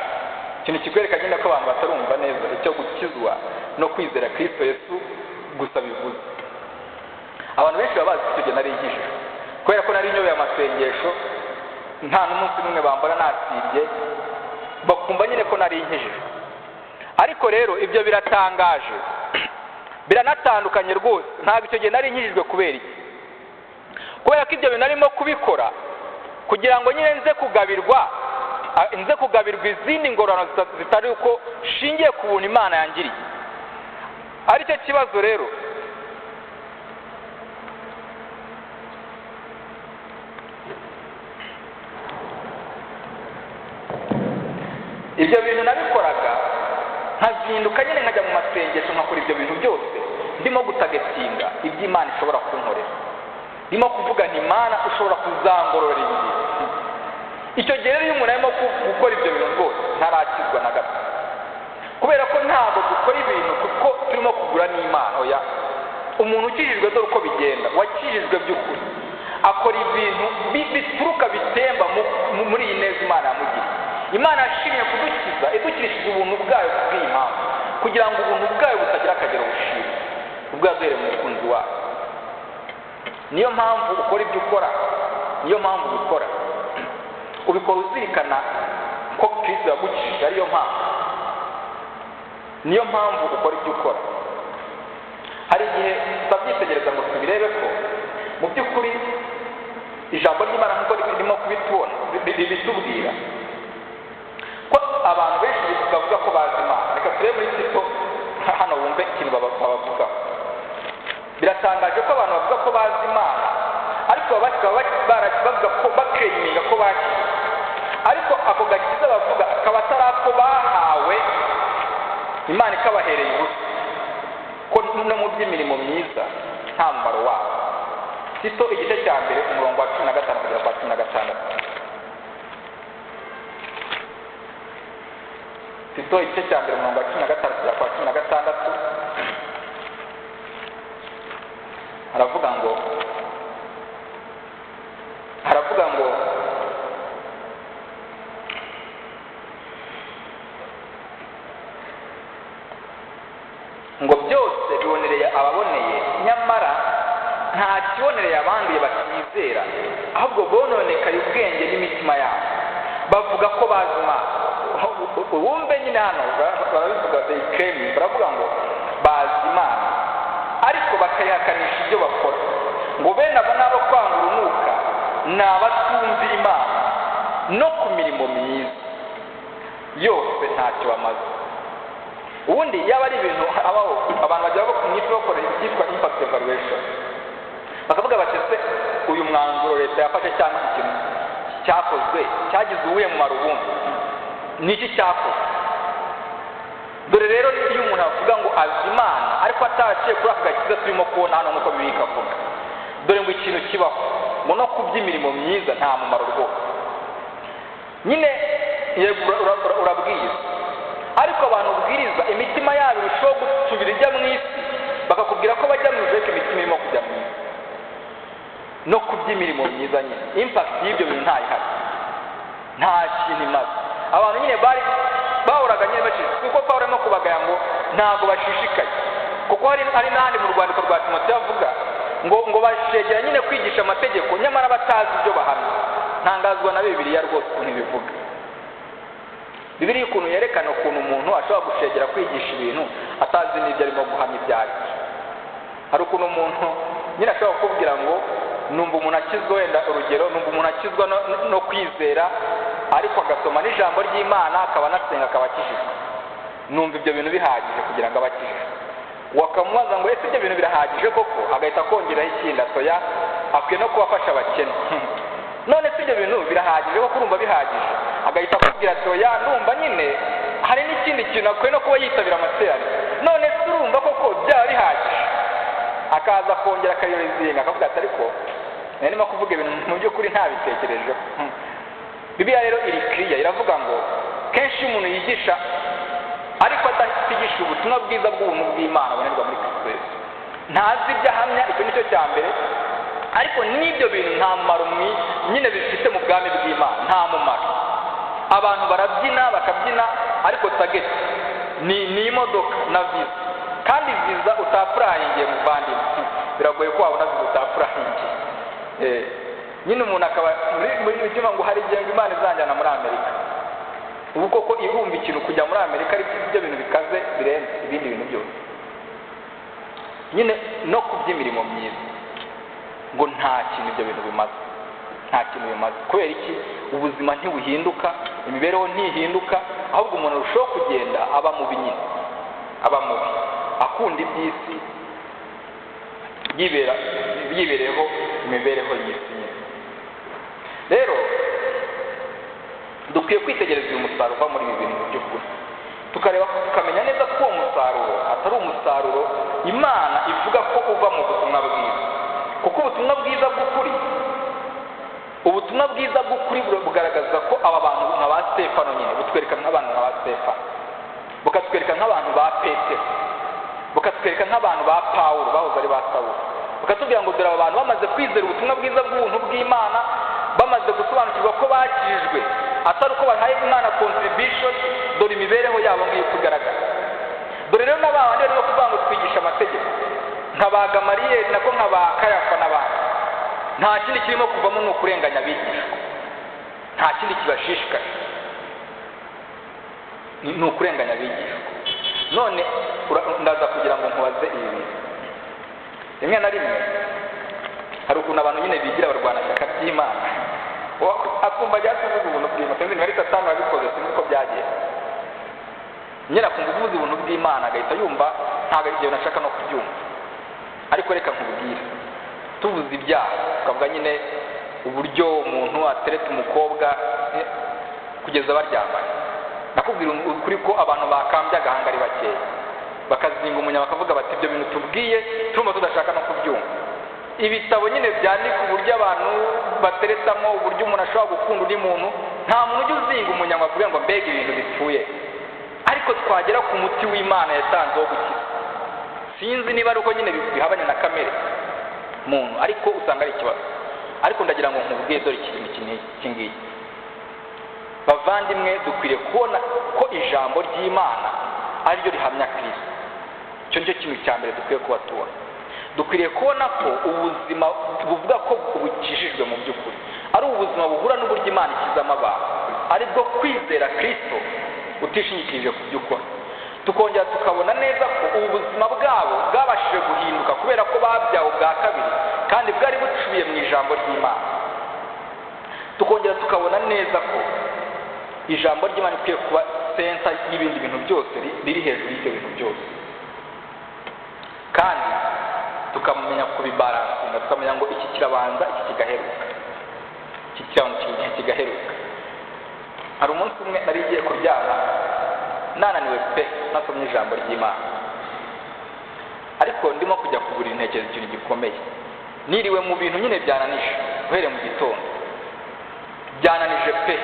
ikintu kikwereka nyine ko abantu batarumva neza icyo gukizwa no kwizera Kristo Yesu gusa bivuze. Abantu benshi baba bazi ko icyo gihe nari nkijijwe kubera ko nari nyoboye amasengesho, nta n'umunsi n'umwe bambara nasibye, bakumva nyine ko nari nkijijwe. Ariko rero ibyo biratangaje, biranatandukanye rwose. Ntabwo icyo gihe nari nkijijwe. Kubera iki? Kubera ko ibyo bintu narimo kubikora kugira ngo nyine nze kugaburwa izindi ngororano zitari uko shingiye ku buntu Imana yangiriye. Aricyo kibazo rero. Ibyo bintu nabikoraga nkazinduka nyine nkajya mu masengesho, nkakora ibyo bintu byose ndimo gutagetinga ibyo Imana ishobora kunkorera, ndimo kuvuga nti Imana ushobora kuzangororera ibi bintu. Icyo gihe rero iyo umuntu arimo gukora ibyo bintu rwose ntarakizwa na gato, kubera ko ntabwo dukora ibintu kuko turimo kugura n'Imana. Oya, umuntu ukijijwe dore uko bigenda, wakijijwe by'ukuri akora ibintu bituruka bitemba muri iyi neza Imana yamugiriye. Imana yashimye kudukiza idukirishije ubuntu bwayo kubw'iyi mpamvu, kugira ngo ubuntu bwayo butagira akagero bushimwe, ubwo yaduhereye mu mukunzi wayo. Niyo mpamvu ukora ibyo ukora, niyo mpamvu ubikora, ubikora uzirikana ko Kristo yagukijije, ariyo mpamvu. Niyo mpamvu ukora ibyo ukora. Hari igihe tutabyitegereza ngo tubirebe ko mu by'ukuri ijambo ry'Imana nk'uko ririmo kubitubona ribitubwira ko abantu benshi bavuga ko bazi Imana. Reka turebe muri Tito hano wumve ikintu babavugaho. Biratangaje ko abantu bavuga ko bazi Imana, ariko bakaba bavuga ko bakeyiminga ko bakijijwe, ariko ako gakiza bavuga akaba atari ako bahawe Imana ikabahereye ubusa, ko no mu by'imirimo myiza nta mumaro wabo. Tito igice cya 1 umurongo wa 15 kugera kwa 16. Tito igice cya 1 umurongo wa 15 kugera kwa 16 haravuga ngo ngo byose bibonereye ababoneye, nyamara nta kibonereye abanduye batizera, ahubwo bononekaye ubwenge n'imitima yabo, bavuga ko bazi Imana. Wumve nyine hano barabivuga, they claim, baravuga ngo bazi Imana ariko bakayihakanisha ibyo bakora. Ngo bene abo n'abo kwanga urunuka ni abatumvira Imana, no ku mirimo myiza yose ntacyo bamaze. Ubundi yaba ari ibintu abaho abantu bajya mu isi bakora icyitwa impact evaluation, bakavuga bati se uyu mwanzuro leta yafashe cyangwa ikintu cyakozwe cyagize uwuhe mumaro? Ubundi niki cyakozwe? Dore rero iyo umuntu avuga ngo azi Imana ariko ataciye kuri aka gakiza turimo kubona hano nk'uko Bibiliya ikavuga, dore ngo ikintu kibaho ngo no ku by'imirimo myiza nta mumaro rwose. Nyine yego urabwiriza, ariko abantu ubwiriza imitima yabo irushaho gusubira ijya mu isi, bakakubwira ko bajya mu ijuru ariko imitima irimo kujya mu isi. No ku by'imirimo myiza nyine impact y'ibyo bintu ntayihari, nta kintu imaze. Abantu nyine bari bahoraga nyine bacitse, kuko Pawulo arimo kubagaya ngo ntabwo bashishikaye, kuko hari n'ahandi mu rwandiko rwa Timoteyo avuga ngo bashegera nyine kwigisha amategeko nyamara batazi ibyo bahamya. Ntangazwa na Bibiliya rwose ukuntu ibivuga. Bibiliya ukuntu yerekana ukuntu umuntu ashobora gushegera kwigisha ibintu atazi n'ibyo arimo guhamya ibyo ari byo. Hari ukuntu umuntu nyine ashobora kukubwira ngo numva umuntu akizwa, wenda urugero, numva umuntu akizwa no kwizera, ariko agasoma n'ijambo ry'Imana akaba anasenga akaba akijijwe. Numva ibyo bintu bihagije kugira ngo abe akijijwe. Wakamubaza ngo ese ibyo bintu birahagije koko, agahita akongeraho ikindi atoya akwiye no kubafasha abakene. None se ibyo bintu birahagije koko, urumva bihagije? Agahita akubwira atoya ndumva nyine hari n'ikindi kintu akwiye no kuba yitabira amateraniro. None se urumva koko byaba bihagije? Akaza kongera akayorizinga akavuga ati ariko narimo kuvuga ibintu mu by'ukuri ntabitekerejeho. Bibiliya rero iri clear, iravuga ngo kenshi iyo umuntu yigisha ariko atigisha ubutumwa bwiza bw'ubuntu bw'Imana bubonerwa muri Kristo Yesu, ntazi ibyo ahamya, icyo nicyo cya mbere, ariko n'ibyo bintu nta mumaro nyine bifite mu bwami bw'Imana, nta mumaro. Abantu barabyina bakabyina, ariko target ni imodoka na visa, kandi visa utapurayingiye muvandimwe, biragoye ko wabona visa utapurayingiye. Nyine umuntu akaba muri mutima ngo hari igihe ngo Imana izanjyana muri Amerika. Ubu koko irumva ikintu kujya muri Amerika ari byo bintu bikaze birenze ibindi bintu byose nyine, no ku by'imirimo myiza ngo nta kintu ibyo bintu bimaze, nta kintu bimaze. Kubera iki? Ubuzima ntibuhinduka, imibereho ntihinduka, ahubwo umuntu arushaho kugenda aba mubi nyine, aba mubi, akunda iby'isi, yibereho imibereho y'isi nyine. Rero dukwiye kwitegereza uyu musaruro uva muri ibi bintu mu by'ukuri, tukareba tukamenya neza ko uwo musaruro atari umusaruro Imana ivuga ko uva mu butumwa bwiza, kuko ubutumwa bwiza bw'ukuri, ubutumwa bwiza bw'ukuri bugaragaza ko aba bantu nka ba Stefano nyine, butwereka nk'abantu nka ba Stefano, bukatwereka nk'abantu ba Petero, bukatwereka nk'abantu ba Pawulo bahoze ari ba Sawuli, bukatubwira ngo dore aba bantu bamaze kwizera ubutumwa bwiza bw'ubuntu bw'Imana, bamaze gusobanukirwa ko bakijijwe atari uko bahaye Imana contribution, dore imibereho yabo ngiyo kugaragara. Dore rero n'abandi barimo kuvuga ngo twigisha amategeko nka ba Gamaliyeli, nako nka ba Kayafa n'abandi, nta kindi kirimo kuvamo ni ukurenganya abigishwa, nta kindi kibashishikaje ni ukurenganya abigishwa. None ndaza kugira ngo nkubaze ibi bintu. Rimwe na rimwe hari ukuntu abantu nyine bigira barwanashyaka by'Imana, akumva ajya kuvuga ubuntu bw'Imana, sinzi niba ari Satani wabikoze, sinzi uko byagiye nyine, akumva uvuze ubuntu bw'Imana agahita yumva ntabwo igihe nashaka no kubyumva. Ariko reka nkubwire, tuvuze ibyaha tukavuga nyine uburyo umuntu atereta umukobwa kugeza baryamanye, nakubwira ukuri ko abantu bakambye agahanga ari bakeya, bakazinga umunya bakavuga bati ibyo bintu tubwiye turumva tudashaka no kubyumva. Ibitabo nyine byandika uburyo abantu bateretamo, uburyo umuntu ashobora gukunda undi muntu, nta muntu ujya uzinga umunya ngo avuge ngo mbega ibintu bipfuye. Ariko twagera ku muti w'Imana yatanze wo gukiza, sinzi niba ari uko nyine bihabanye na kamere muntu, ariko usanga ari ikibazo. Ariko ndagira ngo nkubwiye dore ikintu iki ngiki, bavandimwe, dukwiriye kubona ko ijambo ry'Imana ariryo rihamya Kristo. Icyo nicyo kintu cya mbere dukwiye kuba tubona. Dukwiriye kubona ko ubuzima buvuga ko bukijijwe mu by'ukuri ari ubuzima buhura n'uburyo Imana ikizamo abantu, ari bwo kwizera Kristo utishingikirije ku byo ukora. Tukongera tukabona neza ko ubu buzima bwabo bwabashije guhinduka kubera ko babyawe bwa kabiri kandi bwari bucubiye mu ijambo ry'Imana. Tukongera tukabona neza ko ijambo ry'Imana rikwiye kuba sensa y'ibindi bintu byose, riri hejuru y'ibyo bintu byose, kandi tukamenya kubibaransinga, tukamenya ngo iki kirabanza, iki kigaheruka, iki kirabanza, kigaheruka. Hari umunsi umwe nari ngiye kuryama nananiwe pe, nasomye ijambo ry'Imana, ariko ndimo kujya kugura intekerezo ikintu gikomeye. Niriwe mu bintu nyine byananije uhereye mu gitondo, byananije pe,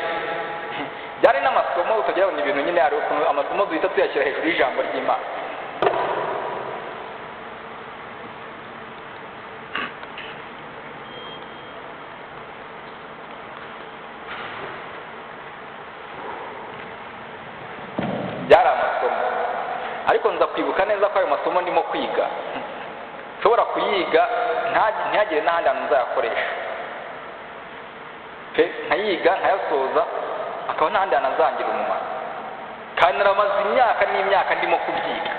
byari n'amasomo utagira ngo ni ibintu nyine, hari ukuntu amasomo duhita tuyashyira hejuru y'ijambo ry'Imana. Byari amasomo, ariko nza kwibuka neza ko ayo masomo ndimo kwiga nshobora kuyiga ntihagire n'ahandi hantu nzayakoresha. Pe nkayiga nkayasoza akaba nta handi hanazangira umumaro. Kandi naramaze imyaka n'imyaka ndimo kubyiga.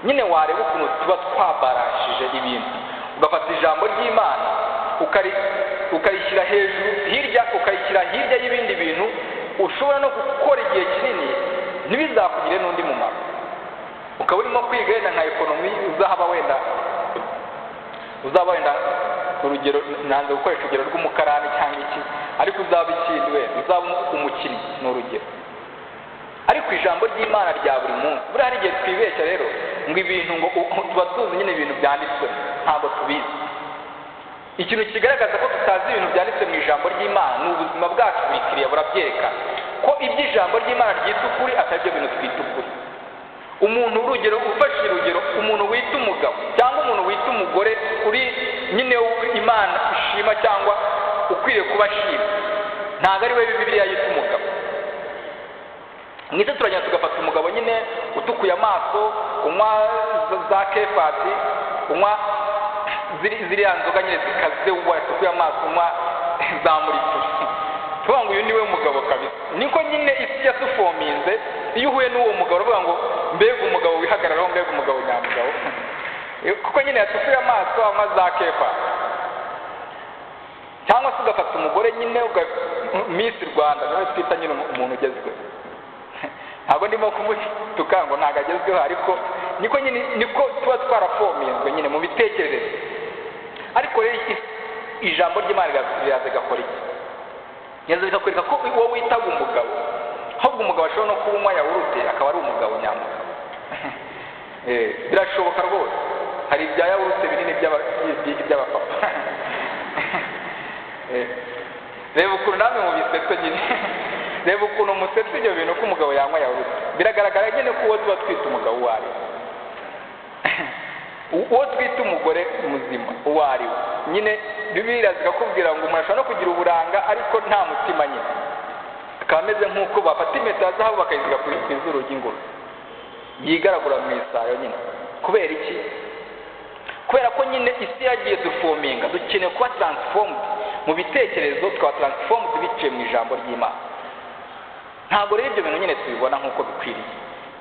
Nyine wareba ukuntu tuba twabarashije ibintu, ugafata ijambo ry'Imana ukarishyira hejuru hirya, ukayishyira hirya y'ibindi bintu ushobora no gukora igihe kinini ntibizakugire n'undi mumaro. Ukaba urimo kwiga wenda nka ekonomi, uzaba wenda urugero, nanze gukoresha urugero rw'umukarani cyangwa iki, ariko uzaba ikindi wenda uzaba umukinnyi ni urugero. Ariko ijambo ry'Imana rya buri munsi, buriya hari igihe twibeshya rero ngo ibintu ngo tuba tuzi nyine ibintu byanditswe, ntabwo tubizi. Ikintu kigaragaza ko tutazi ibintu byanditse mu ijambo ry'Imana ni ubuzima bwacu buri kiriya burabyerekana ko ibyo ijambo ry'Imana ryita ukuri atari byo bintu twita ukuri. Umuntu urugero, ufashe urugero, umuntu wita umugabo cyangwa umuntu wita umugore uri nyine Imana ishima cyangwa ukwiriye kuba ashima, ntabwo ari we Bibiliya yita umugabo. Mwite turagenda tugafata umugabo nyine utukuye amaso, unywa za kefati, unywa ziriya nzoga nyine zikaze, watukuye amaso, unywa za murikuri, tuvuga ngo uyu niwe mugabo kabisa. Niko nyine isi yatufominze. Iyo uhuye n'uwo mugabo uravuga ngo mbega umugabo wihagararaho, mbega umugabo nyamugabo, kuko nyine yatukuye amaso, anywa za kefati. Cyangwa se ugafata umugore nyine Miss Rwanda, niwe twita nyine umuntu ugezweho. Ntabwo ndimo kumutuka ngo ntabwo agezweho, ariko niko nyine niko tuba twarafominzwe nyine mu mitekerereze. Ariko rero ijambo ry'Imana riraza rigakora iki? Riraza rikakwereka ko uwo witaga umugabo, ahubwo umugabo ashobora no kuba unywa yawurute akaba ari umugabo nyamugabo. Birashoboka rwose. Hari ibya yawurute binini by'abapapa. Reba ukuntu namwe mubisetse nyine, reba ukuntu musetse ibyo bintu ko umugabo yanywa yawurute. Biragaragara nyine ko uwo tuba twita umugabo uwo ari we, uwo twita umugore muzima uwo ari we nyine. Bibiliya zikakubwira ngo umuntu ashobora no kugira uburanga ariko nta mutima nyine, akaba ameze nk'uko bafata impeta ya zahabu bakayiziga ku izuru ry'ingurube, yigaragura mu isayo nyine. Kubera iki? Kubera ko nyine isi yagiye dufominga, dukeneye kuba transformed mu bitekerezo, tukaba transformed biciye mu ijambo ry'Imana. Ntabwo rero ibyo bintu nyine tubibona nk'uko bikwiriye,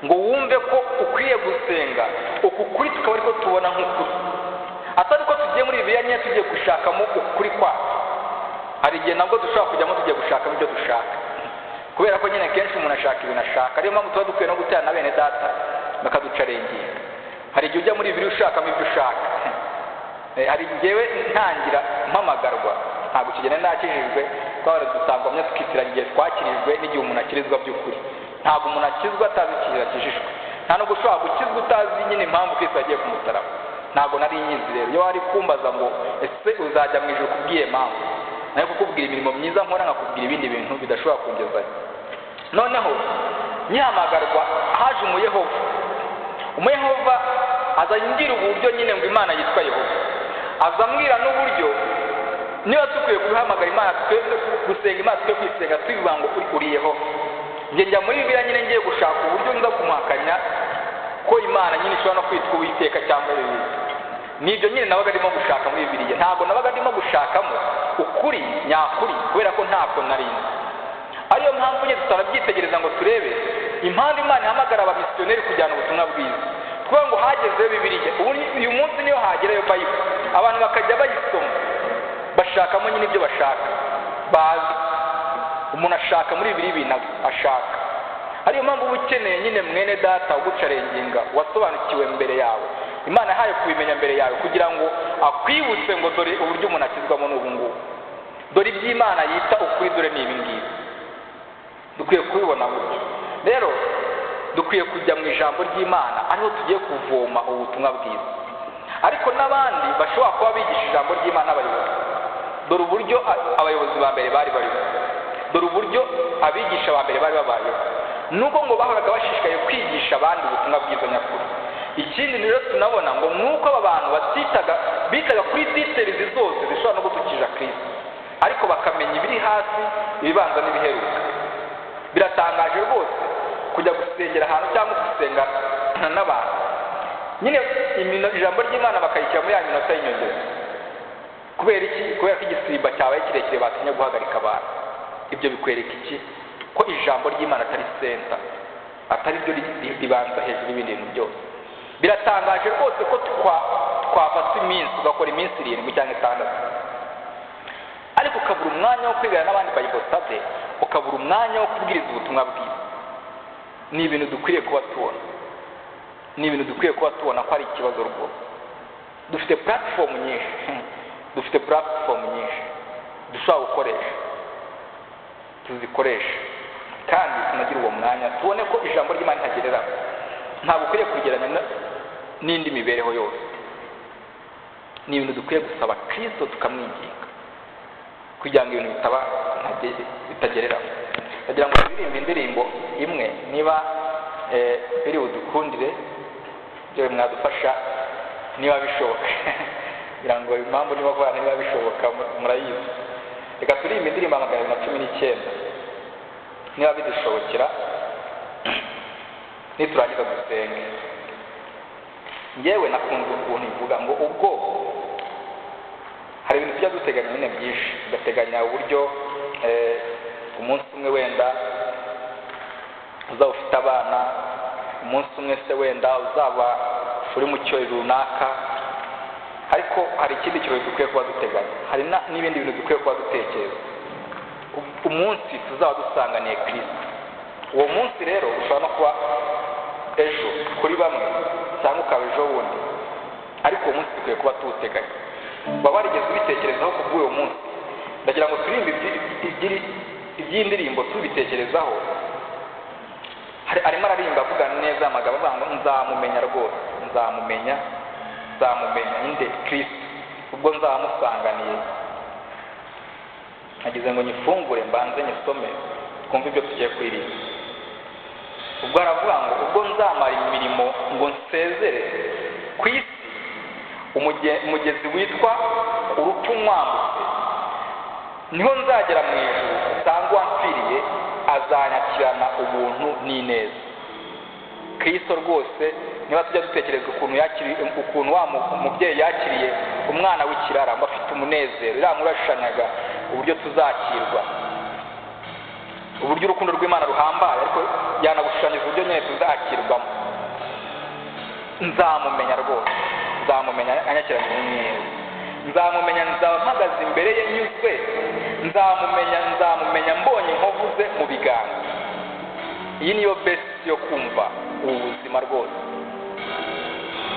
ngo wumve ko ukwiye gusenga uku kuri tukaba ariko tubona nk'ukuri, atari ko tugiye muri Bibiliya nyine tugiye gushakamo ukuri kwacu. Hari igihe nabwo dushobora kujyamo tugiye gushakamo ibyo dushaka, kubera ko nyine kenshi umuntu ashaka ibintu ashaka. Ariyo mpamvu tuba dukwiye no guterana na bene data bakaducarengira. Hari igihe ujya muri Bibiliya ushakamo ibyo ushaka. Hari njyewe ntangira mpamagarwa, ntabwo kigenda nakijijwe, twaba dutangwamya tukitiranya igihe twakirijwe n'igihe umuntu akirizwa by'ukuri. Ntabwo umuntu akizwa atazi ikintu akijijwe, nta nubwo ushobora gukizwa utazi nyine impamvu Kristo yagiye ku musaraba. Ntabwo nari nyizi rero. Iyo wari kumbaza ngo ese uzajya mu ijuru kubwiye mpamvu, nayo kukubwira imirimo myiza nkora, nkakubwira ibindi bintu bidashobora kungezayo. Noneho nkihamagarwa haje umuyehova. Umuyehova aza ngira uburyo nyine ngo Imana yitwa Yehova, aza ambwira n'uburyo niba dukwiye guhamagara Imana, gusenga Imana, tukwiye kwisenga tubivuga ngo uri Yehova. Njye njya muri Bibiliya nyine ngiye gushaka uburyo nza kumuhakanya ko Imana nyine ishobora no kwitwa Uwiteka cyangwa Bibiliya. Nibyo nyine nabaga ndimo gushaka muri Bibiliya. Ntabwo nabaga ndimo gushakamo ukuri nyakuri, kubera ko ntako nari nzi. Ariyo mpamvu nyine tutarabyitegereza ngo turebe impamvu Imana ihamagara abamisiyoneri kujyana ubutumwa bwiza. Kuvuga ngo hagezeyo Bibiliya, uyu munsi niyo hagerayo Bible, abantu bakajya bayisoma bashakamo nyine ibyo bashaka bazi. Umuntu ashaka muri Bibiliya ibintu ashaka. Ariyo mpamvu uba ukeneye nyine mwene data ugucarenginga wasobanukiwe mbere yawe, Imana yahaye kubimenya mbere yawe, kugira ngo akwibutse ngo dore uburyo umuntu akizwamo n'ubu ngubu, dore iby'Imana yita ukuri, dore ni ibi ngibi. Dukwiye kubibona gutyo. Rero dukwiye kujya mu ijambo ry'Imana, ariho tugiye kuvoma ubutumwa bwiza. Ariko n'abandi bashobora kuba bigisha ijambo ry'Imana, abayobozi. Dore uburyo abayobozi ba mbere bari bariho, dore uburyo abigisha ba mbere bari babayeho, nuko ngo bahoraga bashishikaye kwigisha abandi ubutumwa bwiza nyakuri. Ikindi rero tunabona ngo nuko aba bantu batitaga, bitaga kuri details zose zishobora no gutukisha Kristo, ariko bakamenya ibiri hasi, ibibanza n'ibiheruka. Biratangaje rwose kujya gusengera ahantu cyangwa gusenga n'abantu nyine ijambo ry'Imana bakayishyira muri ya minota y'inyongera, Kubera iki? Kubera ko igisimba cyabaye kirekire, batinya guhagarika abantu. Ibyo bikwereka iki? Ko ijambo ry'Imana atari center, atari ryo ribanza hejuru y'ibindi bintu byose. Biratangaje rwose ko twafata iminsi, ugakora iminsi 7 cyangwa 6, ariko ukabura umwanya wo kwigana n'abandi Bible study, ukabura umwanya wo kubwiriza ubutumwa bwiza. Ni ibintu dukwiye kuba tubona, ni ibintu dukwiye kuba tubona ko ari ikibazo rwose. Dufite platform nyinshi, dufite platform nyinshi dushobora gukoresha, tuzikoresha kandi tunagira uwo mwanya, tubone ko ijambo ry'Imana ntagereranywa. Ntabwo ukwiriye kurigereranya n'indi mibereho yose. Ni ibintu dukwiye gusaba Kristo tukamwinginga kugira ngo ibintu bitaba bitagereranywa. Ndagira ngo turirimbe indirimbo imwe, niba biri budukundire, ibyo mwadufasha niba bishoboka. Kugira ngo impamvu niba vuba niba bishoboka murayizi. Reka turirimbe indirimbo 219 niba bidushobokera, niturangiza dusenge. Njyewe nakunze ukuntu ivuga ngo ubwo hari ibintu tujya duteganya nyine byinshi, tugateganya uburyo umunsi umwe wenda uzaba ufite abana, umunsi umwe se wenda uzaba uri mu kirori runaka, ariko hari ikindi kirori dukwiye kuba duteganya, hari n'ibindi bintu dukwiye kuba dutekereza. Umunsi tuzaba dusanganiye Kristo, uwo munsi rero ushobora no kuba ejo kuri bamwe cyangwa ukaba ejo bundi, ariko uwo munsi dukwiye kuba tuwuteganya. Baba warigeze ubitekerezaho ku bw'uwo munsi? Ndagira ngo turirimbe iby'indirimbo tubitekerezaho. Arimo ararimba avuga neza amagambo avuga ngo nzamumenya rwose, nzamumenya, nzamumenya inde? Kristo, ubwo nzamusanganiye. Nagize ngo nyifungure mbanze nyisome twumve ibyo tugiye kuririmba. Ubwo aravuga ngo ubwo nzamara imirimo ngo nsezere ku isi, umugezi witwa urupfu nkwambutse, niho nzagera mu ijuru nsanga uwampfiriye azanyakirana ubuntu n'ineza. Kristo rwose, niba tujya dutekereza ukuntu yakiriye, ukuntu wa mubyeyi yakiriye umwana w'ikirara ngo afite umunezero, iriya nkuru yashushanyaga uburyo tuzakirwa, uburyo urukundo rw'Imana ruhambaye, ariko yanagushushanyije uburyo nyine tuzakirwamo. Nzamumenya rwose, nzamumenya anyakiranye n'ineza, nzamumenya nzaba mpagaze imbere ye nyuzwe, nzamumenya, nzamumenya mbonye inkovu ze mu biganza. Iyi niyo best yo kumva ubu buzima rwose,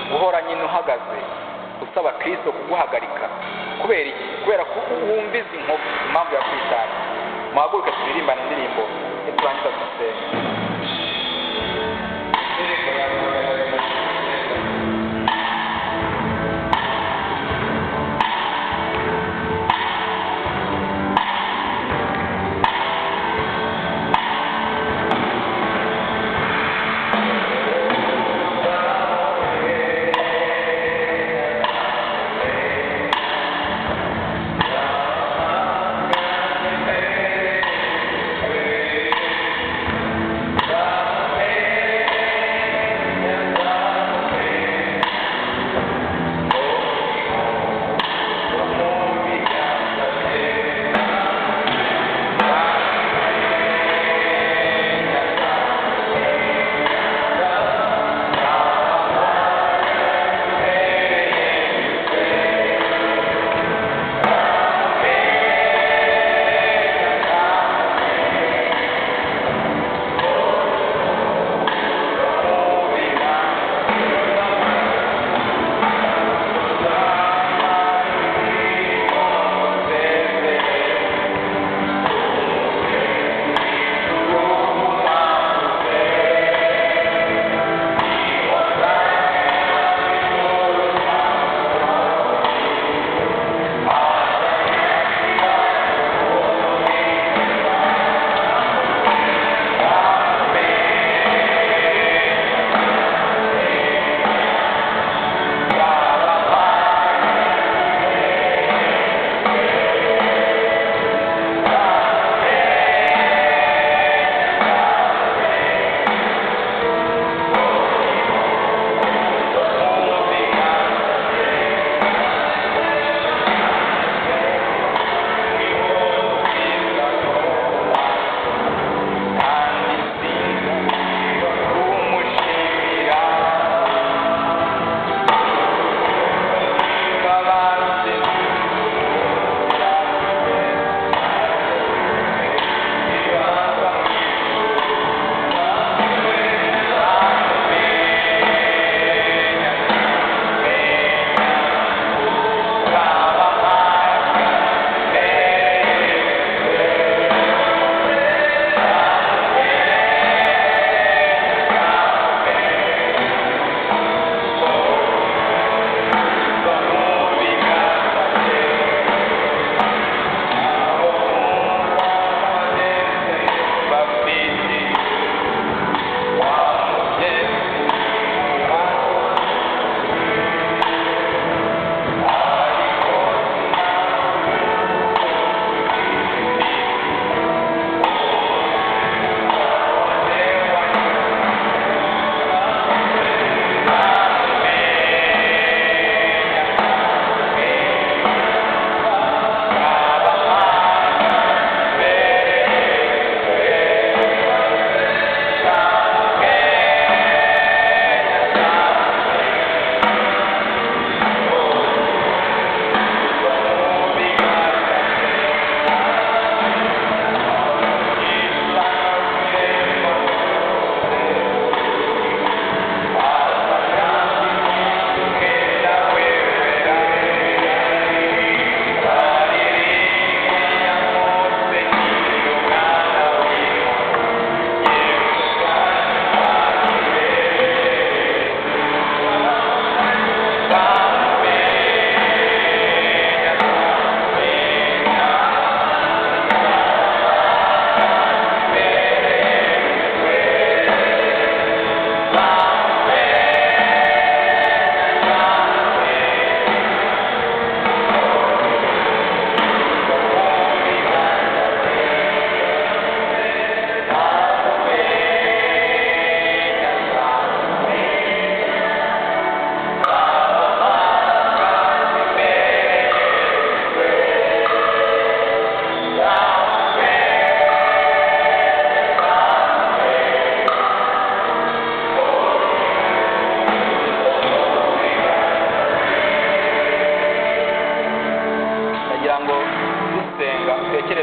guhora nyine uhagaze usaba Kristo kuguhagarika. Kubera iki? Kubera ko wumva izi nkovu, impamvu yakwitanga. Muhaguruke turirimbane indirimbo niturangiza dusenga. Indirimbo ya 219.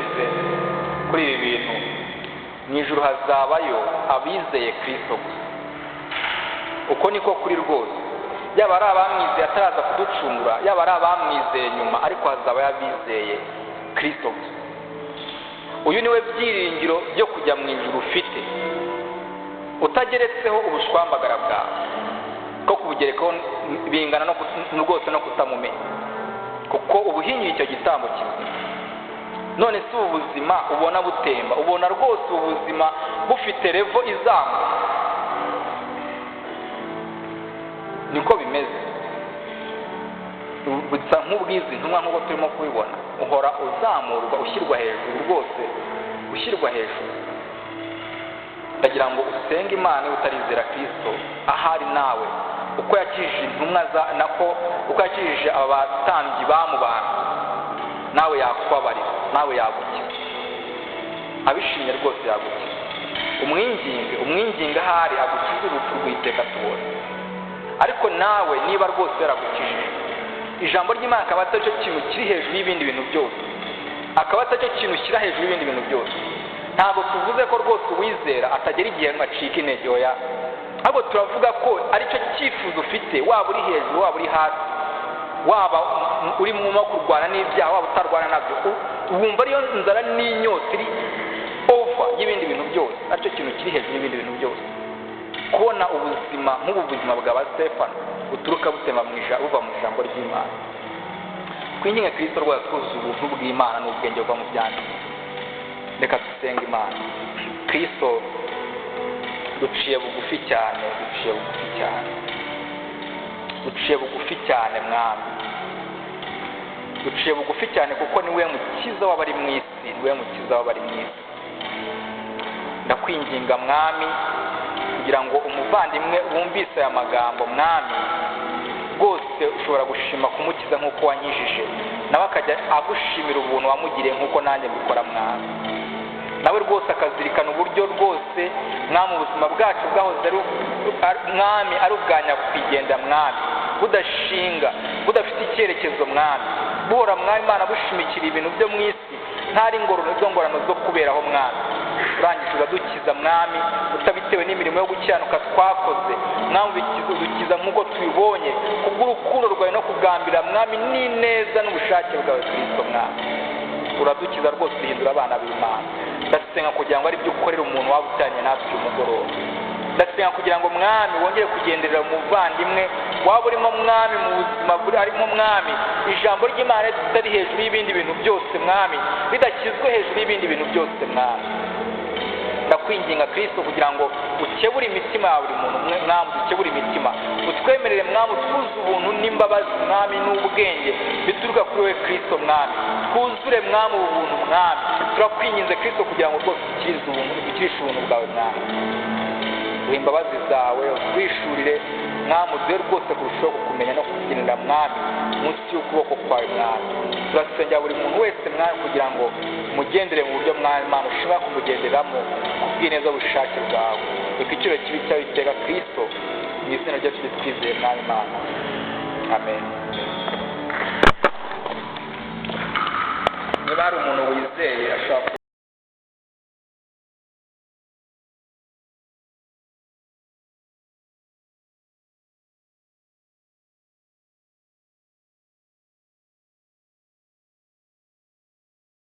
Dukomereze kuri ibi bintu. Mu ijuru hazabayo abizeye Kristo gusa. Uko niko kuri rwose. Yaba ari abamwizeye ataraza kuducungura, yaba ari abamwizeye nyuma, ariko hazabayo abizeye Kristo gusa. Uyu niwe byiringiro byo kujya mu ijuru ufite, utageretseho ubushwambagara bwawe, ko kubugerekaho bingana no rwose no kutamumenya, kuko ubuhinyuye icyo gitambo kizima. None si ubu buzima ubona butemba, ubona rwose ubuzima bufite revo izamuka. Niko bimeze, busa nk'ubwizi ntumwa nk'uko turimo kubibona, uhora uzamurwa ushyirwa hejuru rwose, ushyirwa hejuru. Ndagira ngo usenge Imana utarizera Kristo ahari nawe, uko yakijije intumwa za nako, uko yakijije abatambyi bamubana, nawe yakubabarira, nawe yagukiza. Abishimye rwose yagukiza. Umwinginge, umwinginge ahari agukize urupfu rw'iteka tubona. Ariko nawe niba rwose yaragukijije, ijambo ry'Imana akaba atari cyo kintu kiri hejuru y'ibindi bintu byose, akaba atari cyo kintu ushyira hejuru y'ibindi bintu byose. Ntabwo tuvuze ko rwose uwizera atagera igihe acika intege, oya, ahubwo turavuga ko aricyo cyifuzo ufite, waba uri hejuru, waba uri hasi, waba uri mu kurwana n'ibyaha, waba utarwana nabyo, wumva ariyo nzara n'inyota iri over y'ibindi bintu byose, aricyo kintu kiri hejuru y'ibindi bintu byose. Kubona ubuzima nk'ubu buzima bwa Stefano buturuka butemba buva mu ijambo ry'Imana. Twinginge Kristo rwose twuzuye ubuntu bw'Imana n'ubwenge buva mu byanditswe. Reka dusenge Imana. Kristo, duciye bugufi cyane, duciye bugufi cyane, duciye bugufi cyane Mwami, duciye bugufi cyane, kuko niwe mukiza w'abari mu isi, niwe mukiza w'abari mu isi. Ndakwinginga Mwami, kugira ngo umuvandimwe wumvise aya magambo Mwami, rwose ushobora gushima kumukiza nk'uko wankijije, nawe akajya agushimira ubuntu wamugiriye nk'uko nanjye mbikora Mwami. Nawe rwose akazirikana uburyo rwose Mwami ubuzima bwacu bwahoze ari Mwami ari ubwa nyakwigendera Mwami, budashinga, budafite icyerekezo Mwami, buhora Mwami Imana bushimikira ibintu byo mu isi, ntari ingororano zo kuberaho Mwami. Urangije uradukiza Mwami, utabitewe n'imirimo yo gukiranuka twakoze Mwami, udukiza nk'uko tubibonye kubw'urukundo rwawe no kugambira Mwami n'ineza n'ubushake bwawe Kristo Mwami. Uradukiza rwose, duhindura abana b'Imana. Ndasenga kugira ngo ari byo ukorera umuntu waba utanye natwe uyu mugoroba. Ndasenga kugira ngo Mwami wongere kugenderera umuvandimwe waba urimo Mwami mu buzima arimo Mwami, ijambo ry'Imana ritari hejuru y'ibindi bintu byose Mwami, ridashyizwe hejuru y'ibindi bintu byose Mwami. Ndakwinginga Kristo kugira ngo ukebure imitima ya buri muntu Mwami, ukebure imitima, utwemerere Mwami, twuzuze ubuntu n'imbabazi Mwami n'ubwenge bituruka kuri wowe Kristo Mwami, twuzure Mwami ubuntu Mwami. Turakwinginze Kristo kugira ngo rwose ukirize ubuntu, ukirishe ubuntu bwawe Mwami, duhe imbabazi zawe, utwishurire Mwami, uduhe rwose kurushaho kukumenya no kukugenera Mwami munsi y'ukuboko kwawe Mwami. Turasengera buri muntu wese Mwami kugira ngo umugendere mu buryo Mwami Imana ushobora kumugenderamo kubw'ineza bushake bwawe. Reka icyubahiro kibi cyawe iteka Kristo, mu izina ryacu twizeye Mwami Imana, amen. Niba hari umuntu wizeye ashobora